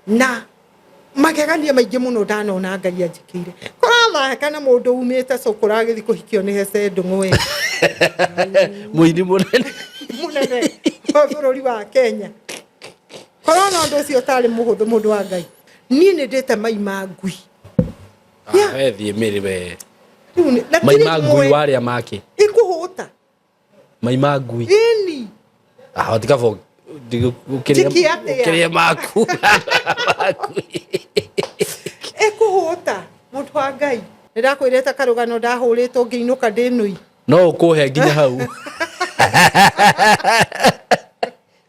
Na magegania maingĩ mũno ndanona Ngai anjĩkĩire. Kũrathaka na mũndũ umĩte cũkũ ũragĩthiĩ kũhikio nĩ Hece Ndũng'ũ ĩ. Mũini mũnene. Mũnene wa bũrũri wa Kenya. Korwo na ũndũ ũcio ũtarĩ mũhũthũ mũndũ wa Ngai. Niĩ nĩ ndĩte mai ma ngui. Ah, we thiĩ mĩrĩ we. Rĩu nĩ- na Mai ti ma ngui rĩmwe, warĩa make. Ĩkũhũta. Mai ma ngui. Ĩni. Ah, tikabo Njĩke atĩa? ũkĩrĩe maku. Maku. Ĩkũhũta mũndũ wa Ngai. Nĩ ndakwĩrĩte karũgano ndahũrĩtwo ngĩinũka ndĩ nũi. No ũkũhe nginya hau.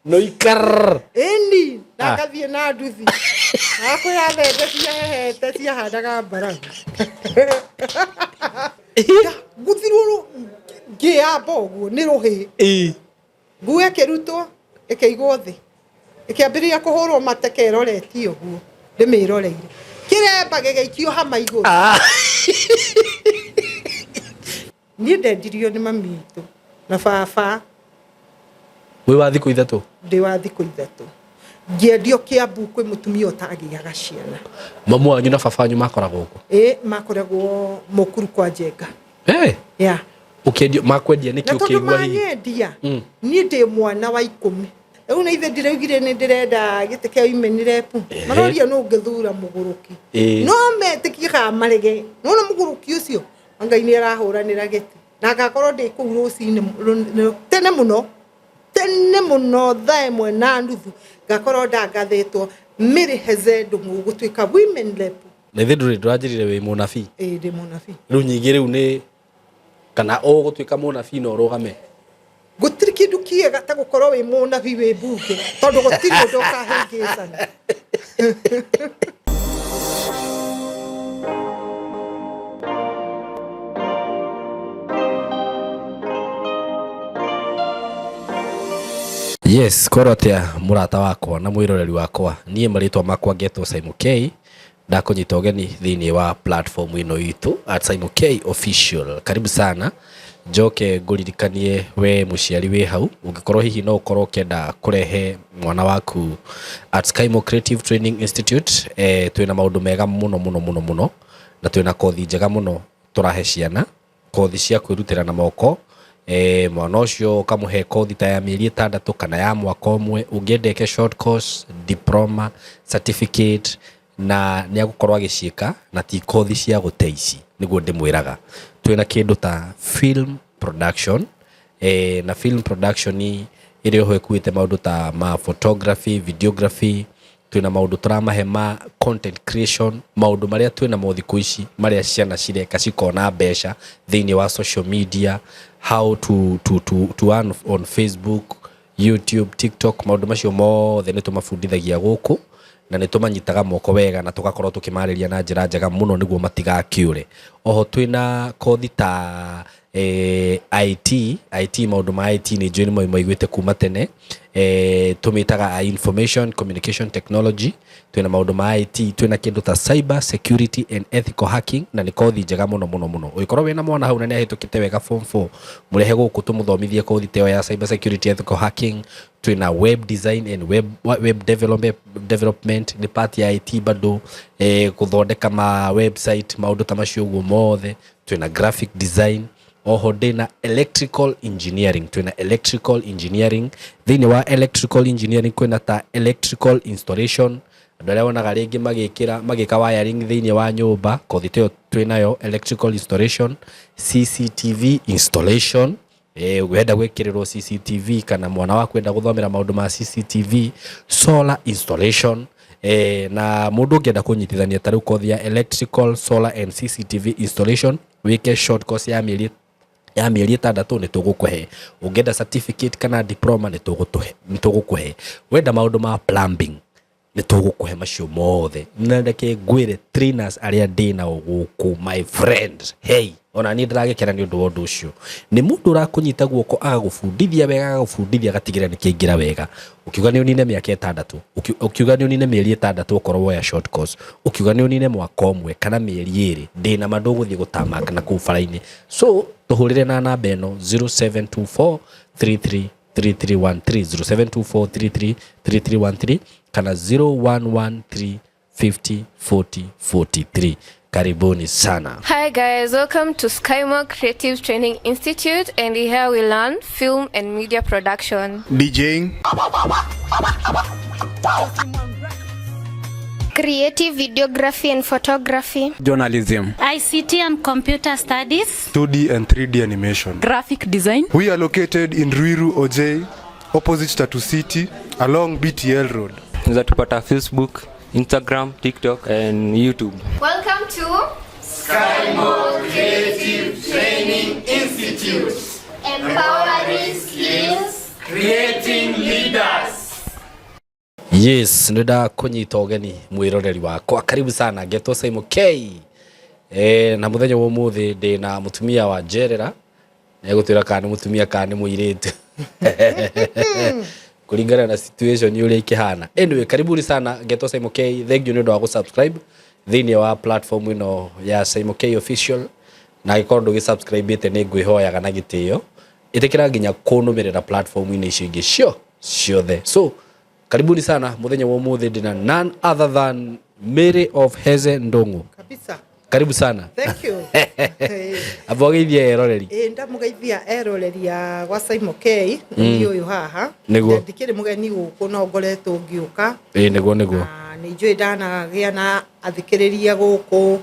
Nũikarr. Ĩni, na Ah. ngathiĩ na nduthi. Akwĩra thenge ciahehete ciahanaga mbarabu. Nguthirwo ngĩamba ũguo nĩ rũhĩ. Ĩĩ. Nguo ĩkĩrutwo ĩkĩigwo thĩ. Ĩkĩambĩrĩria kũhũrwo mateke ĩroretie ũguo ndĩmĩroreire. Kĩremba gĩgĩikio hama igũrũ. Ah. Niĩ ndendirio nĩ mami witũ na baba. Wĩ wa thikũ ithatũ? Ndĩ wa thikũ ithatũ. Ngĩendio Kiambu kwĩ mũtumia ũtagĩaga ciana. Mamu wanyu na baba wanyu makoragwo kũ? Ĩ, makoragwo Mũkuru kwa Njenga. Hey. Yeah. Ũkĩendio, makwendia nĩkĩ Na tondũ ũkĩigua hihi? manyendia, niĩ ndĩ mwana wa ikũmi. Rĩu na ithe ndiraugire nĩ ndĩrenda gĩtĩ kĩa women rep. Maroria nũ ũngĩthura mũgũrũki. No metĩkie kana marege. Nĩwona mũgũrũki ũcio? Ngai nĩ arahũranĩra gĩtĩ. Na ngakorwo ndĩ kũu rũcinĩ tene mũno. Tene mũno thaa ĩmwe na nuthu ngakorwo ndangathĩtwo Mary Heze Ndung'u gũtuĩka women rep. Na ithe ndũrĩ ndũranjĩrire wĩ mũnabii? Ĩĩ ndĩ mũnabii. Rĩu nyingĩ rĩu nĩ kana ũgũtuĩka mũnabii na ũrũgame? Gũtirĩ kĩndũ kĩega ta gũkorwo wĩ mũnabii wĩ mbunge tondũ gũtirĩ ũndũ ũkahĩngĩcana. Yes, korwo atia mũrata wakwa na mwĩroreri wakwa, niĩ marĩtwa makwa ngetwo Simon K. Ndakũnyita ũgeni thĩinĩ wa platform ĩno itũ at Simon K Official. Karibu sana. Njoke ngũririkanie we mũciari wĩ hau, ũngĩkorwo hihi no ũkorwo ũkĩenda kũrehe mwana waku at Skymo Creative Training Institute, twĩna maũndũ mega mũno mũno mũno mũno, na twĩna kothi njega mũno tũrahe ciana, kothi cia kwĩrutĩra na moko, mwana ũcio ũkamũhe kothi ta ya mĩeri ĩtandatũ kana ya mwaka ũmwe, ũngĩenda eke short course, diploma, certificate, na nĩ agũkorwo agĩciĩka, na ti kothi cia gũte ici, nĩguo ndĩmwĩraga. Twĩna kĩndũ ta film production, na film production ĩrĩa oho ĩkuĩte maũndũ ta ma photography, videography, twĩna maũndũ tũramahe ma content creation, maũndũ marĩa twĩna mo thikũ ici, marĩa ciana cireka cikona mbeca thĩinĩ wa social media, how to earn on Facebook, YouTube, TikTok, maũndũ macio mothe nĩ tũmabundithagia gũkũ, na nĩ tũmanyitaga moko wega na tũgakorwo tũkĩmarĩria na njĩra njega mũno nĩguo matigakĩũre. Oho twĩna kothi ta IT, IT maũndũ ma IT nĩ njũĩ nĩ maiguĩte kuma tene, tũmĩtaga Information Communication Technology, twĩna maũndũ ma IT, twĩna kĩndũ ta Cyber Security and Ethical Hacking, na nĩ kothi njega mũno mũno mũno. Ũngĩkorwo wĩna mwana hau na nĩ ahĩtũkĩte wega form 4, mũrehe gũkũ tũmũthomithie kothi ta ĩyo ya Cyber Security Ethical Hacking. Twĩna web design and web development, nĩ part ya IT bado, gũthondeka ma website, maũndũ ta macio ũguo mothe. Twĩna graphic design, oho ndĩna electrical engineering, twĩna electrical engineering. Thĩinĩ wa electrical engineering kwĩna ta electrical installation, andũ arĩa wonaga rĩngĩ magĩka wiring thĩinĩ wa nyũmba, kothi ta ĩyo twĩnayo, electrical installation, CCTV installation, wenda gwĩkĩrĩrwo CCTV kana mwana waku enda gũthomera maũndũ ma CCTV, solar installation, na mũndũ ũngĩenda kũnyitithania ta rĩu kothi ya electrical, solar and CCTV installation, wĩke short course ya mĩeri ya mĩeri ĩtandatũ nĩ tũgũkũhe. Ũngĩenda certificate kana diploma nĩ tũgũkũhe. Wenda maũndũ ma plumbing nĩ tũgũkũhe macio mothe. Na reke ngwĩre trainers arĩa ndĩ nao gũkũ, my friend, hey, ona niĩ ndĩragĩkena nĩ ũndũ wa ũndũ ũcio. Nĩ mũndũ ũrakũnyita guoko agagũbundithia wega, agagũbundithia agatigĩrĩra nĩ kĩaingĩra wega. Ũkiuga nĩ ũnine mĩaka ĩtandatũ, ũkiuga nĩ ũnine mĩeri ĩtandatũ ũkorwo woya short course, ũkiuga nĩ ũnine mwaka ũmwe kana mĩeri ĩrĩ, ndĩna ma ndũgũthiĩ gũtamaka na kũu bara-inĩ. So tũhũrĩre na namba ĩno zero seven two four three three three three one three, zero seven two four three three three three one three, Kana 0113 50 40 43. Karibuni sana. Hi guys, welcome to Skymore Creative Training Institute, and here we learn film and media production, DJing, creative videography and photography, journalism, ICT and computer studies, 2D and 3D animation, graphic design. We are located in Ruiru OJ, opposite Tatu City, along BTL Road. Unaweza tupata Facebook, Instagram, TikTok and YouTube. Welcome to Skymore Creative Training Institute. Empowering skills, creating leaders. Yes, nä ndakånyita å mwä wakwa. Karibu sana, ngetwo Simon K. Na muthenya wa umuthi ndĩ na mutumia wa njerera, egũtwĩra kana nĩ mũtumia kana nĩ mũirĩtu kũringana na situation ũrĩa ikĩhana. Anyway, karibuni sana, ngetwo Simon K. Thank you nĩ ũndũ wa gũ-subscribe thĩinĩ wa platform ĩno ya Simon K Official, na angĩkorwo ndũgĩ-subscribe-ĩte nĩ ngwĩhoyaga na gĩtĩo ĩtĩkĩra nginya kũnũmĩrĩra platform-inĩ icio ingĩ cio ciothe. So karibuni sana, muthenya wa umuthi ndĩna none other than Mary of Heze Ndung'u. Kabisa. Karibu sana. Thank you. Amba ũgeithie eroreri. Ĩ, ndamũgeithia eroreri a gwa Simon K. Nĩ ũyũ haha. Nĩguo. Ndikĩrĩ mũgeni gũkũ no ngoretwo ngĩũka. Ĩ, nĩguo nĩguo. Na nĩ njũĩ ndanagĩa na athikĩrĩria gũkũ.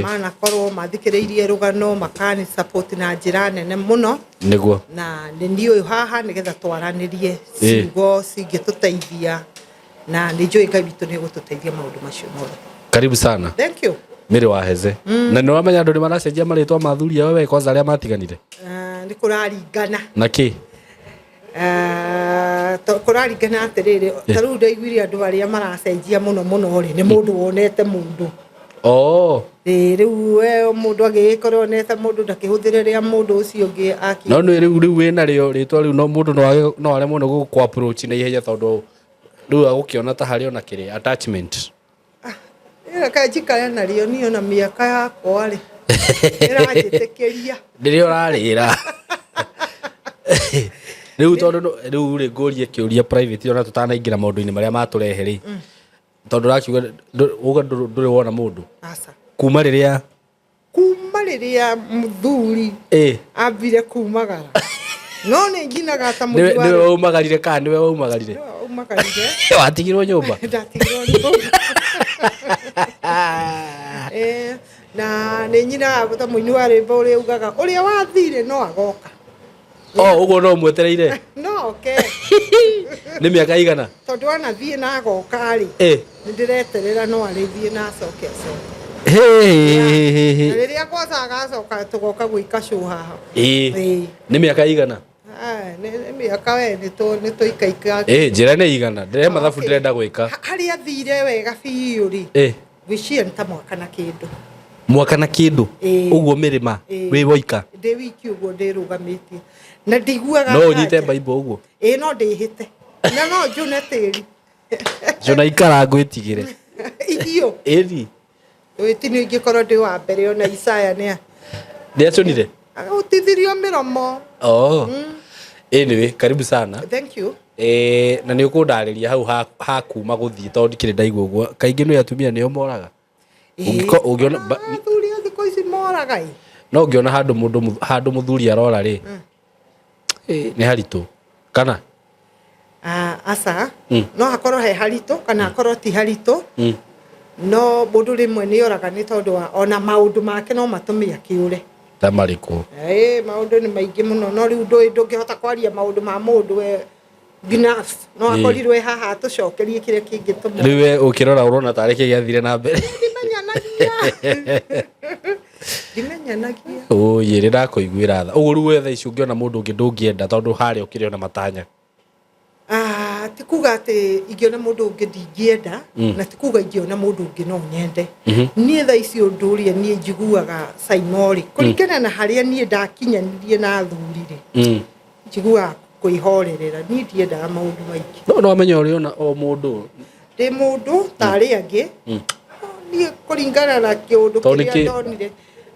Manakorwo mathikĩrĩirie rũgano makani support na njĩra nene mũno. Nĩguo. Na nĩ niĩ ũyũ haha nĩgetha twaranĩrie ciugo cingĩtũteithia, na nĩ njũĩ Ngai witũ nĩ egũtũteithia maũndũ macio mothe. Karibu sana. Thank you. Mary wa Heze. Na nĩ wamenya andũ nĩ maracenjia marĩtwa ma athuri ao we kwanza arĩa matiganire? Nĩ kũraringana. Na kĩ? Kũraringana atĩrĩrĩ, ta rĩu ndaiguire andũ arĩa maracenjia mũno mũno rĩ, nĩ mũndũ wonete mũndũ. Oh. Ĩ, rĩu we mũndũ agĩgĩkorwo onete mũndũ ndakĩhũthĩre rĩa mũndũ ũcio ũngĩ aki. No nĩ rĩu rĩu wĩna rĩo rĩtwa rĩu no mũndũ no aremwo nĩ gũkũ approach na ihenya tondũ rĩu agũkĩona ta harĩ ona kĩrĩa attachment. Reke njikare narĩo niĩ ona mĩaka yakwa rĩ ĩranjĩtĩkĩria. Rĩrĩa ũrarĩra. Rĩu tondũ rĩu rĩ ngũrie kĩũria private ona tũtanaingĩra maũndũ-inĩ marĩa matũrehe rĩ. Tondũ ũrakiuga uga ndũrĩ wona mũndũ. Aca. Kuma rĩrĩa Kuma rĩrĩa mũthuri ambire kumagara. No nĩ nginaga ta nĩwe mũthuri nĩwe waumagarire kana nĩwe waumagarire? Nĩwe waumagarire. Watigirwo nyũmba? Ndatigirwo nyũmba. Na nĩ nyinaga ta mũini wa rwĩmbo ũrĩa ugaga ũrĩa wathire no agoka. Oh, ũguo no ũmwetereire? No oke. Nĩ mĩaka igana? Tondũ wanathiĩ na agoka rĩ, nĩ ndĩreterera no arĩthiĩ na acoke acoke. Hey. Na rĩrĩa kwanza agacoka tũgoka gwĩka show haha. Nĩ mĩaka igana? Nĩ mĩaka we nĩ tũikaika. Njĩra nĩ igana. Ndĩre mathabu ndĩrenda gwĩka. Harĩa athire wega biũ rĩ, ngwĩciria nĩ ta mwaka na kĩndũ. Mwaka na kĩndũ? Ũguo mĩrĩma wĩ woika? Ndĩ wiki ũguo ndĩrũgamĩtie. Na ndiguaga No ũnyite nganja. Bible ũguo? Ĩ, no ndĩhĩte. Na no njũne tĩri. Njũna ikara ngwĩtigĩre. Irio. Ĩni. Wĩtini ingĩkorwo ndĩ wa mbere ona Isaya nĩ Nĩ acũnire? Agũtithirio mĩromo. Oh. Anyway, karibu sana. Thank you. Na nĩ ũkũndarĩria hau ha kuma gũthiĩ tondũ ndikĩrĩ ndaigua ũguo. Kaingĩ nĩ atumia nĩo moraga. Ũngĩona Athuri a thikũ ici moraga ĩ. No ũngĩona handũ mũndũ handũ mũthuri arora rĩ, nĩ haritũ. Kana? Aca. No hakorwo he haritũ kana hakorwo ti haritũ. No mũndũ rĩmwe nĩ oraga nĩ tondũ wa ona maũndũ make no matũme akĩũre. Ta marĩkũ? Maũndũ nĩ maingĩ mũno no rĩu ndũĩ ndũngĩhota kwaria maũndũ ma mũndũ we binafsi. No akorirwo e haha atũcokerie kĩrĩa kĩngĩtũma. Rĩu we ũkĩrora ũrona tarĩ kĩ gĩathire na mbere. Ndimenyanagia. Ũyĩ, nĩ ndakũiguĩra tha. Ũguo rĩu we thaa ici ũngĩona mũndũ ũngĩ ndũngĩenda tondũ harĩa ũkĩrĩ ona matanya. Ti kuga atĩ ingĩona mũndũ ũngĩ ndingĩenda, na ti kuga ingĩona mũndũ ũngĩ no nyende. Niĩ thaa ici ũndũ ũrĩa niĩ njiguaga Simon rĩ, kũringana na harĩa niĩ ndakinyanirie na athuri rĩ, njiguaga kwĩhorerera. Niĩ ndiendaga maũndũ maingĩ. No no wamenya ũrĩ ona o mũndũ. Ndĩ mũndũ ta arĩa angĩ. Niĩ kũringana na kĩũndũ Tondũ kĩrĩa nĩkĩ? ndonire.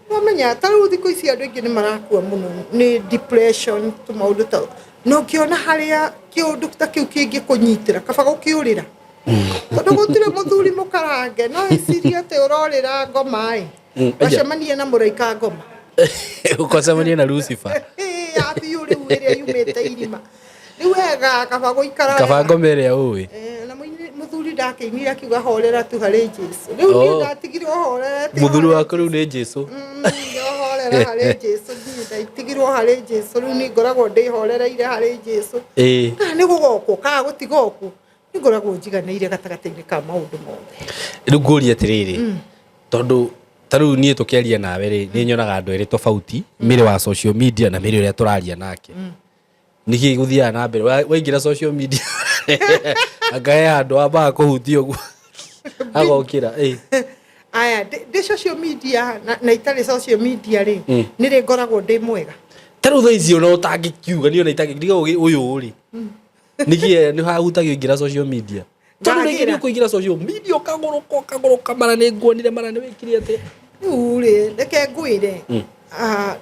Wamenya ta rĩu thikũ ici andũ aingĩ nĩ marakua mũno nĩ depression tũmaũndũ ta no ũngĩona harĩa kĩũndũ ta kĩu kĩngĩkũnyitĩra kaba gũkĩũrĩra. Tondũ gũtirĩ mũthuri mũkarange no ĩcirie atĩ ũrorĩra ngoma ĩ. Wacemania na mũraika ngoma. Ũkacemania na Lucifer. Ĩ, ya biũ rĩu ĩrĩa yumĩte irima. Rĩu wega kaba gũikara Kaba wega. ngoma ĩrĩa ũĩ. Eh, na mũthuri ndakĩinire akiuga horera tu harĩ Jesu. Rĩu niĩ Oh. ndatigirwo horerete Mũthuri harĩ waku rĩu nĩ Jesu. Ndohorera harĩ Jesu, niĩ ndaitigirwo harĩ Jesu, rĩu niĩ ngoragwo ndĩhorereire harĩ Jesu. Kana nĩ gũgokwo kana gũtigokwo, nĩ ngoragwo njiganĩire gatagatĩ-inĩ ka maũndũ mothe. Rĩu ngũrie atĩrĩrĩ, tondũ ta rĩu niĩ tũkĩaria nawe rĩ, nĩ nyonaga andũ erĩ tofauti, Mary wa social media na Mary ũrĩa tũraria nake. Nĩkĩ gũthiaga na mbere? Waingĩra social media anga he handũ wambaga kũhutia ũguo agokĩra. Aya, ndĩ social media na itarĩ social media rĩ, nĩ rĩ ngoragwo ndĩ mwega. Ta rĩu thaa ici ona ũtangĩkiuga niĩ ona itangĩkiuga ũyũ rĩ, nĩkĩ nĩ hahutagio ingĩra social media? Tondũ rĩngĩ Ndagĩra. nĩ ũkũingĩra social media ũkagũrũka ũkagũrũka, mara nĩ nguonire, mara nĩ wĩkire atĩa. Rĩu rĩ, reke ngwĩre,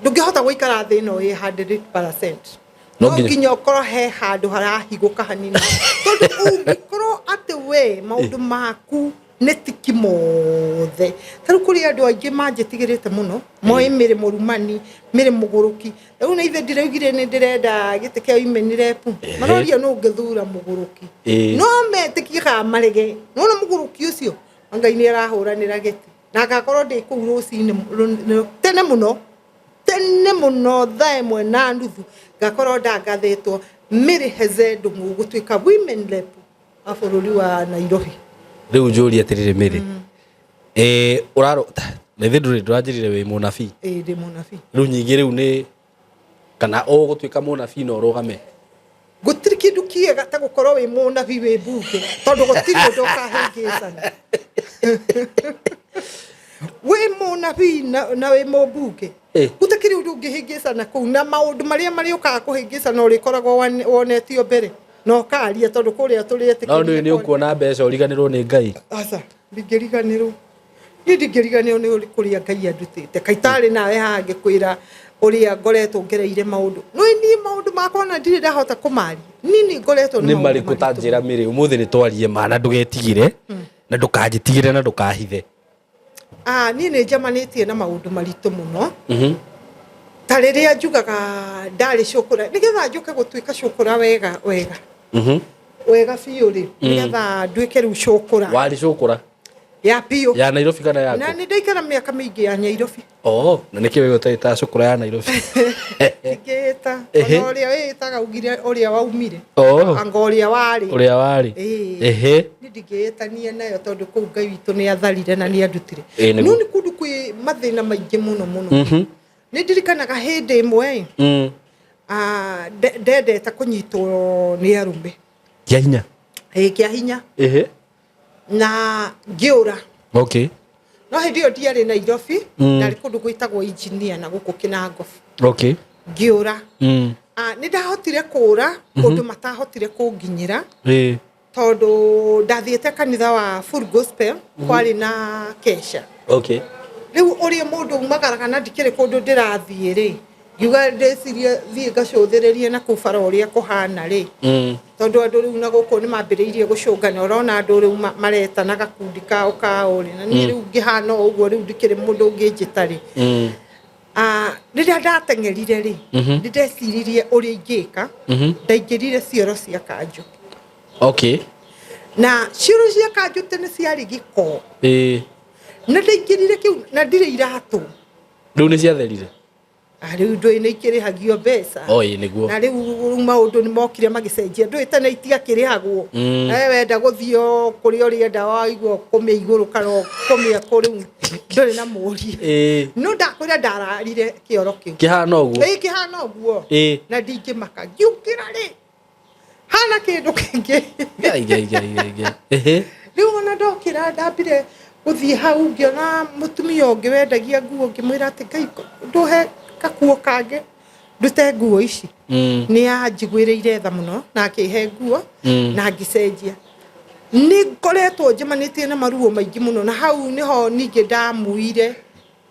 ndũngĩhota gũikara thĩ ĩno ĩ 100%. No No nginya ũkorwo he handũ harahigũka hanini. Tondũ ũngĩkorwo atĩ we maũndũ maku nĩ tiki mothe. Ta rĩu kũrĩ andũ aingĩ manjĩtigĩrĩte mũno, moĩ Mary mũrumani, Mary mũgũrũki. Rĩu na ithe ndiraugire nĩ ndĩrenda gĩtĩ kĩa women rep. Maroria nũ ũngĩthura mũgũrũki. No metĩkie kana marege. Nĩwona mũgũrũki ũcio, Ngai nĩ arahũranĩra gĩtĩ. Na ngakorwo ndĩ kũu rũcinĩ tene mũno. Tene mũno thaa ĩmwe na nuthu ngakorwo ndangathĩtwo Mary Heze Ndung'u gũtuĩka women rep wa bũrũri wa Nairobi. Rĩu njũrie atĩrĩrĩ Mary, ũraro na ithe ndũrĩ ndũranjĩrire wĩ mũnabii? Ĩĩ, ndĩ mũnabii. Rĩu nyingĩ rĩu nĩ kana ũgũtuĩka mũnabii na ũrũgame? Gũtirĩ kĩndũ kĩega ta gũkorwo wĩ mũnabii wĩ mbunge, tondũ gũtirĩ ũndũ ũkahĩngĩcana. Wĩ mũnabii na wĩ mũmbunge. Gũtikĩrĩ ũndũ ũngĩhĩngĩcana kũu, na maũndũ marĩa marĩũkaga kũhĩngĩcana ũrĩkoragwo wonetio mbere na ũkaria, tondũ kũrĩa tũrĩetĩkĩria. No nĩ ũkuona mbeca ũriganĩrwo nĩ Ngai? Aca, ndingĩriganĩrwo. Niĩ ndingĩriganĩrwo nĩ kũrĩa Ngai andutĩte. Kaĩ itarĩ nawe haha ngĩkwĩra ũrĩa ngoretwo ngereire maũndũ. No niĩ maũndũ makwa ona ndirĩ ndahota kũmaria. Niĩ nĩ ngoretwo na Nĩ maũndũ marĩkũ ta maritũ. njĩra Mary, ũmũthĩ nĩ twarie ma na ndũgetigĩre, na ndũkanjĩtigĩre na ndũkahithe. Niĩ nĩ njamanĩtie na maũndũ maritũ mũno. Ta rĩrĩa njugaga ndarĩ cũkũra, nĩgetha njũke gũtuĩka cũkũra wega wega. Wega biũ rĩ, nĩgetha nduĩke rĩu cũkũra. Warĩ cũkũra? Ya biũ. Ya Nairobi kana ya Na kũ? nĩ ndaikara mĩaka mĩingĩ ya Nairobi. Oh, na nĩkĩ wewe ũtaĩtaga cũkũra ya Nairobi? Ndingĩĩta. Ona ũrĩa wĩĩtaga ugire ũrĩa waumire. Anga ũrĩa warĩ. Ũrĩa warĩ. Niĩ ndingĩĩtania nayo tondũ kũu Ngai witũ nĩ atharire na nĩ andutire. Nĩguo. No nĩ kũndũ kwĩ mathĩna maingĩ mũno mũno. Nĩ ndirikanaga hĩndĩ ĩmwe, ndendete kũnyitwo nĩ arũme. Kĩa hinya? Ĩĩ, kĩa hinya. Na ngĩũra. No hĩndĩ ĩyo ndiarĩ Nairobi, ndarĩ kũndũ gwĩtagwo engineer na gũkũ Kinangofu. Ngĩũra. Nĩ ndahotire kũũra ũndũ matahotire kũnginyĩra. Tondũ ndathiĩte kanitha wa Full Gospel, kwarĩ na kesha. Rĩu ũrĩa mũndũ umagaraga na ndikĩrĩ kũndũ ndĩrathiĩ rĩ, ngiuga ndĩcirie thiĩ ngacũthĩrĩrie na kũu bara ũrĩa kũhana rĩ. Tondũ andũ rĩu na gũkũ nĩ mambĩrĩirie gũcũngana, ũrona andũ rĩu maretana gakundi kao kao rĩ, na niĩ rĩu ngĩhana o ũguo rĩu ndikĩrĩ mũndũ ũngĩnjĩta rĩ. Rĩrĩa ndateng'erire rĩ, nĩ ndeciririe ũrĩa ingĩka, ndaingĩrire cioro cia kanjũ. Na cioro cia kanjũ tene ciarĩ gĩko. Na ndaingĩrire kĩu na ndirĩ iratũ. Rĩu nĩ ciatherire? Rĩu ndũĩ nĩ ikĩrĩhagio mbeca. Oi, nĩguo. Na rĩu maũndũ nĩ mokire magĩcenjia. Ndũĩ tene itiakĩrĩhagwo. We wenda gũthiĩ o kũrĩa ũrĩenda waigua kũmĩa igũrũ kana kũmĩa kũ rĩu ndũrĩ na mũriũ. No ndakwĩra ndararire kĩoro kĩu. Kĩhana ũguo? Ĩĩ, kĩhana ũguo. Na ndingĩmaka. Ngĩũkĩra rĩ, hana kĩndũ kĩngĩ. Ngai, ngai, ngai, ngai, ngai. Rĩu ona ndokĩra ndambire gũthiĩ hau ngĩona mũtumia ũngĩ wendagia nguo, ngĩmwĩra atĩ Ngai ndũhe gakuo kangĩ ndute nguo ici. Nĩ anjiguĩrĩire tha mũno na akĩhe nguo na ngĩcenjia. Nĩ ngoretwo njemanĩtie na maruo maingĩ mũno, na hau nĩho ningĩ ndamuire.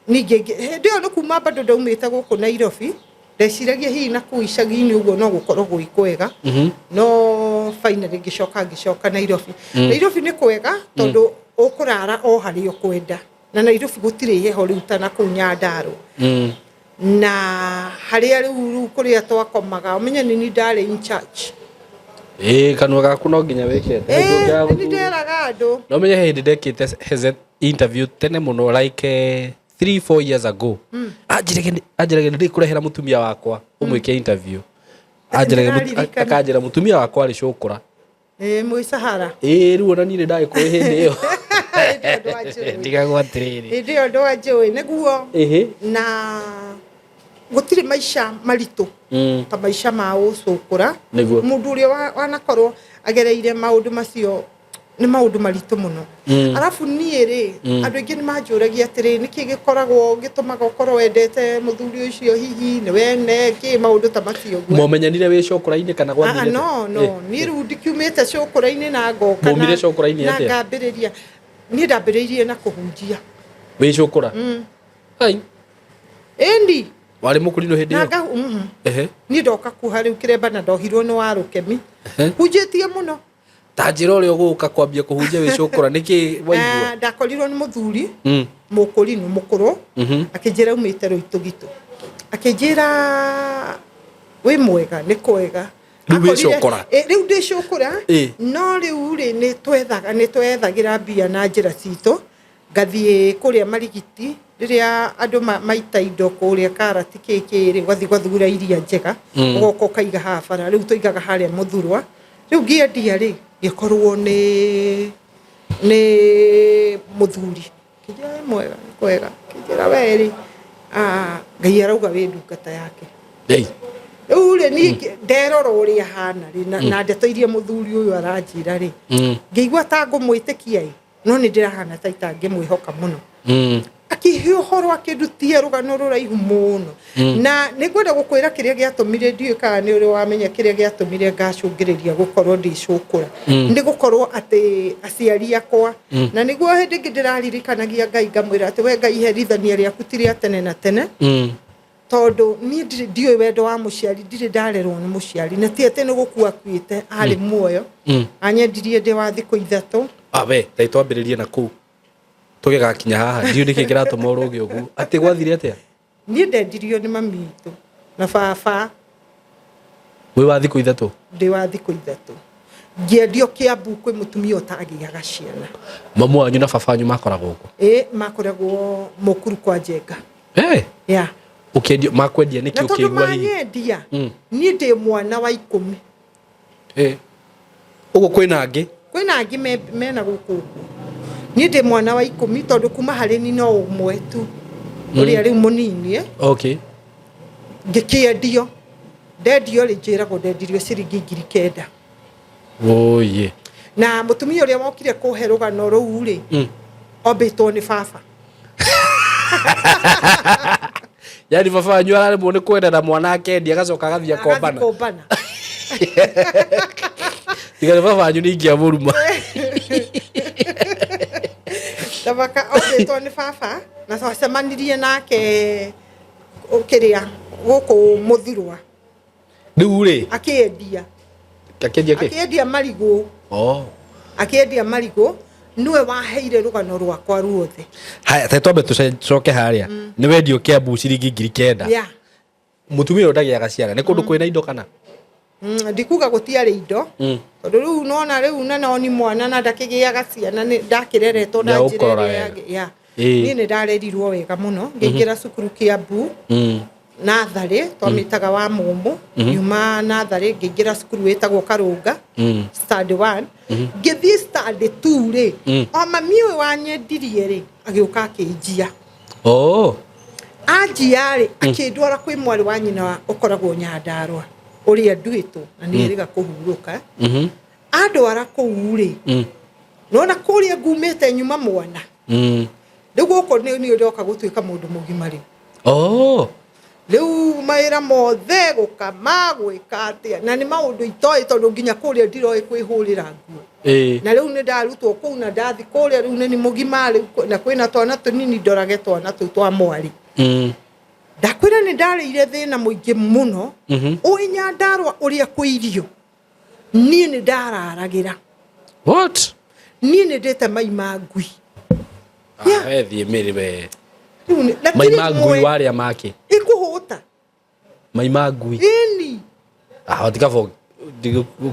Ningĩ hĩndĩ ĩyo nĩ kuma bado ndaumĩte gũkũ Nairobi, ndeciragia hihi na kũu icagi-inĩ ũguo no gũkorwo gwĩ kwega. No finally ngĩcoka ngĩcoka Nairobi. Nairobi nĩ kwega tondũ ũkũrara o harĩa ũkwenda, na Nairobi gũtirĩ heho rĩu ta na kũu Nyandarua. Na harĩa rĩu kũrĩa twakomaga, ũmenye nĩ niĩ ndarĩ in charge. Ĩĩ, kanua gaku no nginya wĩke. Ĩĩ, nĩ niĩ nderaga andũ. No menye hĩndĩ ndekĩte Hezet interview tene mũno, like 3 4 years ago, anjĩrage nĩ ndĩkũrehera mũtumia wakwa ũmwĩke interview. Anjĩrage Ndĩraririkana. Akanjĩra mũtumia wakwa arĩ cũkũra. Ĩĩ, mwĩ Sahara. Ĩĩ, rĩu ona niĩ nĩ ndagĩkũĩ hĩndĩ ĩyo. Hĩndĩ ĩyo ndwanjũĩ. Ndigagwo atĩrĩrĩ. Hĩndĩ ĩyo ndwanjũĩ nĩguo. Na gũtirĩ maica maritũ ta maica ma ũcũkũra. Mũndũ ũrĩa wanakorwo agereire maũndũ macio, nĩ maũndũ maritũ mũno. Arabu niĩ rĩ, andũ aingĩ nĩ manjũragia atĩrĩ, nĩkĩ gĩkoragwo gĩtũmaga ũkorwo wendete mũthuri ũcio, hihi nĩ wene kĩ, maũndũ ta macio ũguo. Mwomenyanire wĩ cũkũra-inĩ kana Ah, gwathire? no, niĩ rĩu ndikiumĩte cũkũra-inĩ na ngoka Mwaumire cũkũra-inĩ na atĩa? ngambĩrĩria, niĩ ndambĩrĩirie na kũhunjia. Wĩ cũkũra? Ai. Ĩndi. Warĩ mũkũrinũ hĩndĩ Na ĩyo? nga Niĩ ndoka kuha rĩu kĩremba na ndohirwo nĩ warũkemi, hunjĩtie mũno. Ta njĩra ũrĩa ũgũka kwambia kũhunjia wĩ cũkũra, nĩkĩ waigua? Ah, ndakorirwo nĩ mũthuri mũkũrinũ mũkũrũ, akĩnjĩra umĩte Rũitũgitũ, akĩnjĩra wĩ mwega, nĩ kwega. Rĩu wĩ Akorire- cũkũra? Ĩ, rĩu ndĩ cũkũra. No rĩu rĩ, nĩ twethaga, nĩ twethagĩra mbia na njĩra citũ, ngathiĩ kũrĩa Marigiti rĩrĩa andũ maita indo kũrĩa karati kĩkĩ rĩ, ũgathiĩ ũgathura iria njega, ũgoka ũkaiga haha bara. Rĩu tũigaga harĩa Mũthurwa. Rĩu ngĩendia rĩ, ngĩkorwo nĩ mũthuri, kĩnjĩra wĩ mwega, nĩ kwega, kĩnjĩra we rĩ, ah, Ngai arauga wĩ ndungata yake. Ei. Rĩu rĩ, niĩ nderora ũrĩa hana rĩ, na ndeto iria mũthuri ũyũ aranjĩra rĩ, ngĩigua ta ngũmwĩtĩkia ĩ, no nĩ ndĩrahana ta itangĩmwĩhoka mũno. Akĩhe ũhoro, akĩndutia rũgano rũraihu mũno, na nĩ ngwenda gũkwĩra kĩrĩa gĩatũmire, ndiũĩ kana nĩ ũrĩ wamenya kĩrĩa gĩatũmire ngacũngĩrĩria gũkorwo ndĩ cũkũra. Nĩ gũkorwo atĩ aciari akwa, na nĩguo hĩndĩ ĩngĩ ndĩraririkanagia Ngai, ngamwĩra atĩ we Ngai, herithania rĩaku ti rĩa tene na tene, tondũ niĩ ndiũĩ wendo wa mũciari, ndirĩ ndarerwo nĩ mũciari, na ti atĩ nĩ gũkua akuĩte, arĩ muoyo. Anyendirie ndĩ wa thikũ 3. Awe tai twambĩrĩrie na kũu tũgĩgakinya haha, ndiũ nĩkĩ kĩratũma ũrũge ũguo, atĩ gwathire atĩa? Niĩ ndendirio nĩ mami witũ na baba. Wĩ wa thikũ 3? Ndĩ wa thikũ 3, ngĩendio Kĩambu kwĩ mũtumia ũtagĩaga ciana. Mamu wanyu na baba wanyu makoragwo kũ? Ĩ, makoragwo Mũkuru kwa Njenga. Hey, ya. Ũkĩendio makwendia Na nĩkĩ? tondũ Ũkĩigua hihi? manyendia, niĩ ndĩ mwana wa 10. Ũguo kwĩna angĩ? Kwĩna angĩ mena gũkũ ũguo. Niĩ ndĩ mwana wa 10, tondũ kuma harĩ ni no ũmwe tu ũrĩa rĩu mũnini, eh. Ngĩkĩendio, ndendio rĩ, njĩragwo ndendirio ciringi 9,000. Oye. Na mũtumia ũrĩa wokire kũhe rũgano rũu rĩ, ombĩtwo nĩ baba. Yani baba wanyu araremwo nĩ kwenda na mwana akendia, agacoka agathiĩ akombana? Agathiĩ kũmbana. Tiga nĩ baba wanyu nĩ ingĩamũruma. Tabaka ombĩtwo nĩ baba, na twacemanirie nake kĩrĩa gũkũ Mũthurwa. Rĩu rĩ, akĩendia. Akĩendia kĩ? Akĩendia marigũ. Oh. Akĩendia marigũ, nĩwe waheire rũgano rwakwa ruothe. Haya, te twambe tũcoke harĩa nĩ wendio Kĩambu ciringi 9,000. Ya. Mũtumia ũyũ ndagĩaga ciana, nĩ kũndũ kwĩna indo kana? Ndikuga gũtiarĩ indo, tondũ rĩu nona rĩu na noni mwana na ndakĩgĩaga ciana, nĩ ndakĩreretwo na njĩra Nĩagũkũrora ĩrĩa wega. ya. Niĩ nĩ ndarerirwo wega mũno, ngĩingĩra cukuru Kĩambu natharĩ twamĩtaga wa mũmũ. Nyuma natharĩ ngĩingĩra cukuru wĩtagwo Karũnga, standard 1. Ngĩthiĩ standard 2 rĩ, o mami ũyũ wanyendirie rĩ, agĩũka akĩnjia. Oh. Anjia rĩ, akĩndwara kwĩ mwarĩ wa nyina ũkoragwo Nyandarũa, ũrĩa nduĩtwo na nĩ erĩga kũhurũka. Andwara kũu rĩ, nona kũrĩa ngumĩte nyuma mwana, rĩu gũkũ nĩ ndoka gũtuĩka mũndũ mũgima rĩu. Oh. Rĩu mawĩra mothe, gũkama, gwĩka atĩa, na nĩ maũndũ itoĩ, tondũ nginya kũrĩa ndiroĩ kwĩhũrĩra nguo. Na rĩu nĩ ndarutwo kũu na ndathi kũrĩa, rĩu nĩ mũgima rĩu, na kwĩna twana tũnini, ndorage twana tũu twa mwarĩ. Ndakwĩra nĩ ndarĩire thĩna mũingĩ mũno. Ũĩ Nyandarũa ũrĩa kwĩ irio. Niĩ nĩ ndararagĩra. What? Niĩ nĩ ndĩte mai ma ngui. Ah, we thiĩ mĩrĩ we. Rĩu na Mai ti ma ngui rĩmwe. warĩa make. Ĩkũhũta. Mai ma ngui. Ĩni. Ah, tiga bo.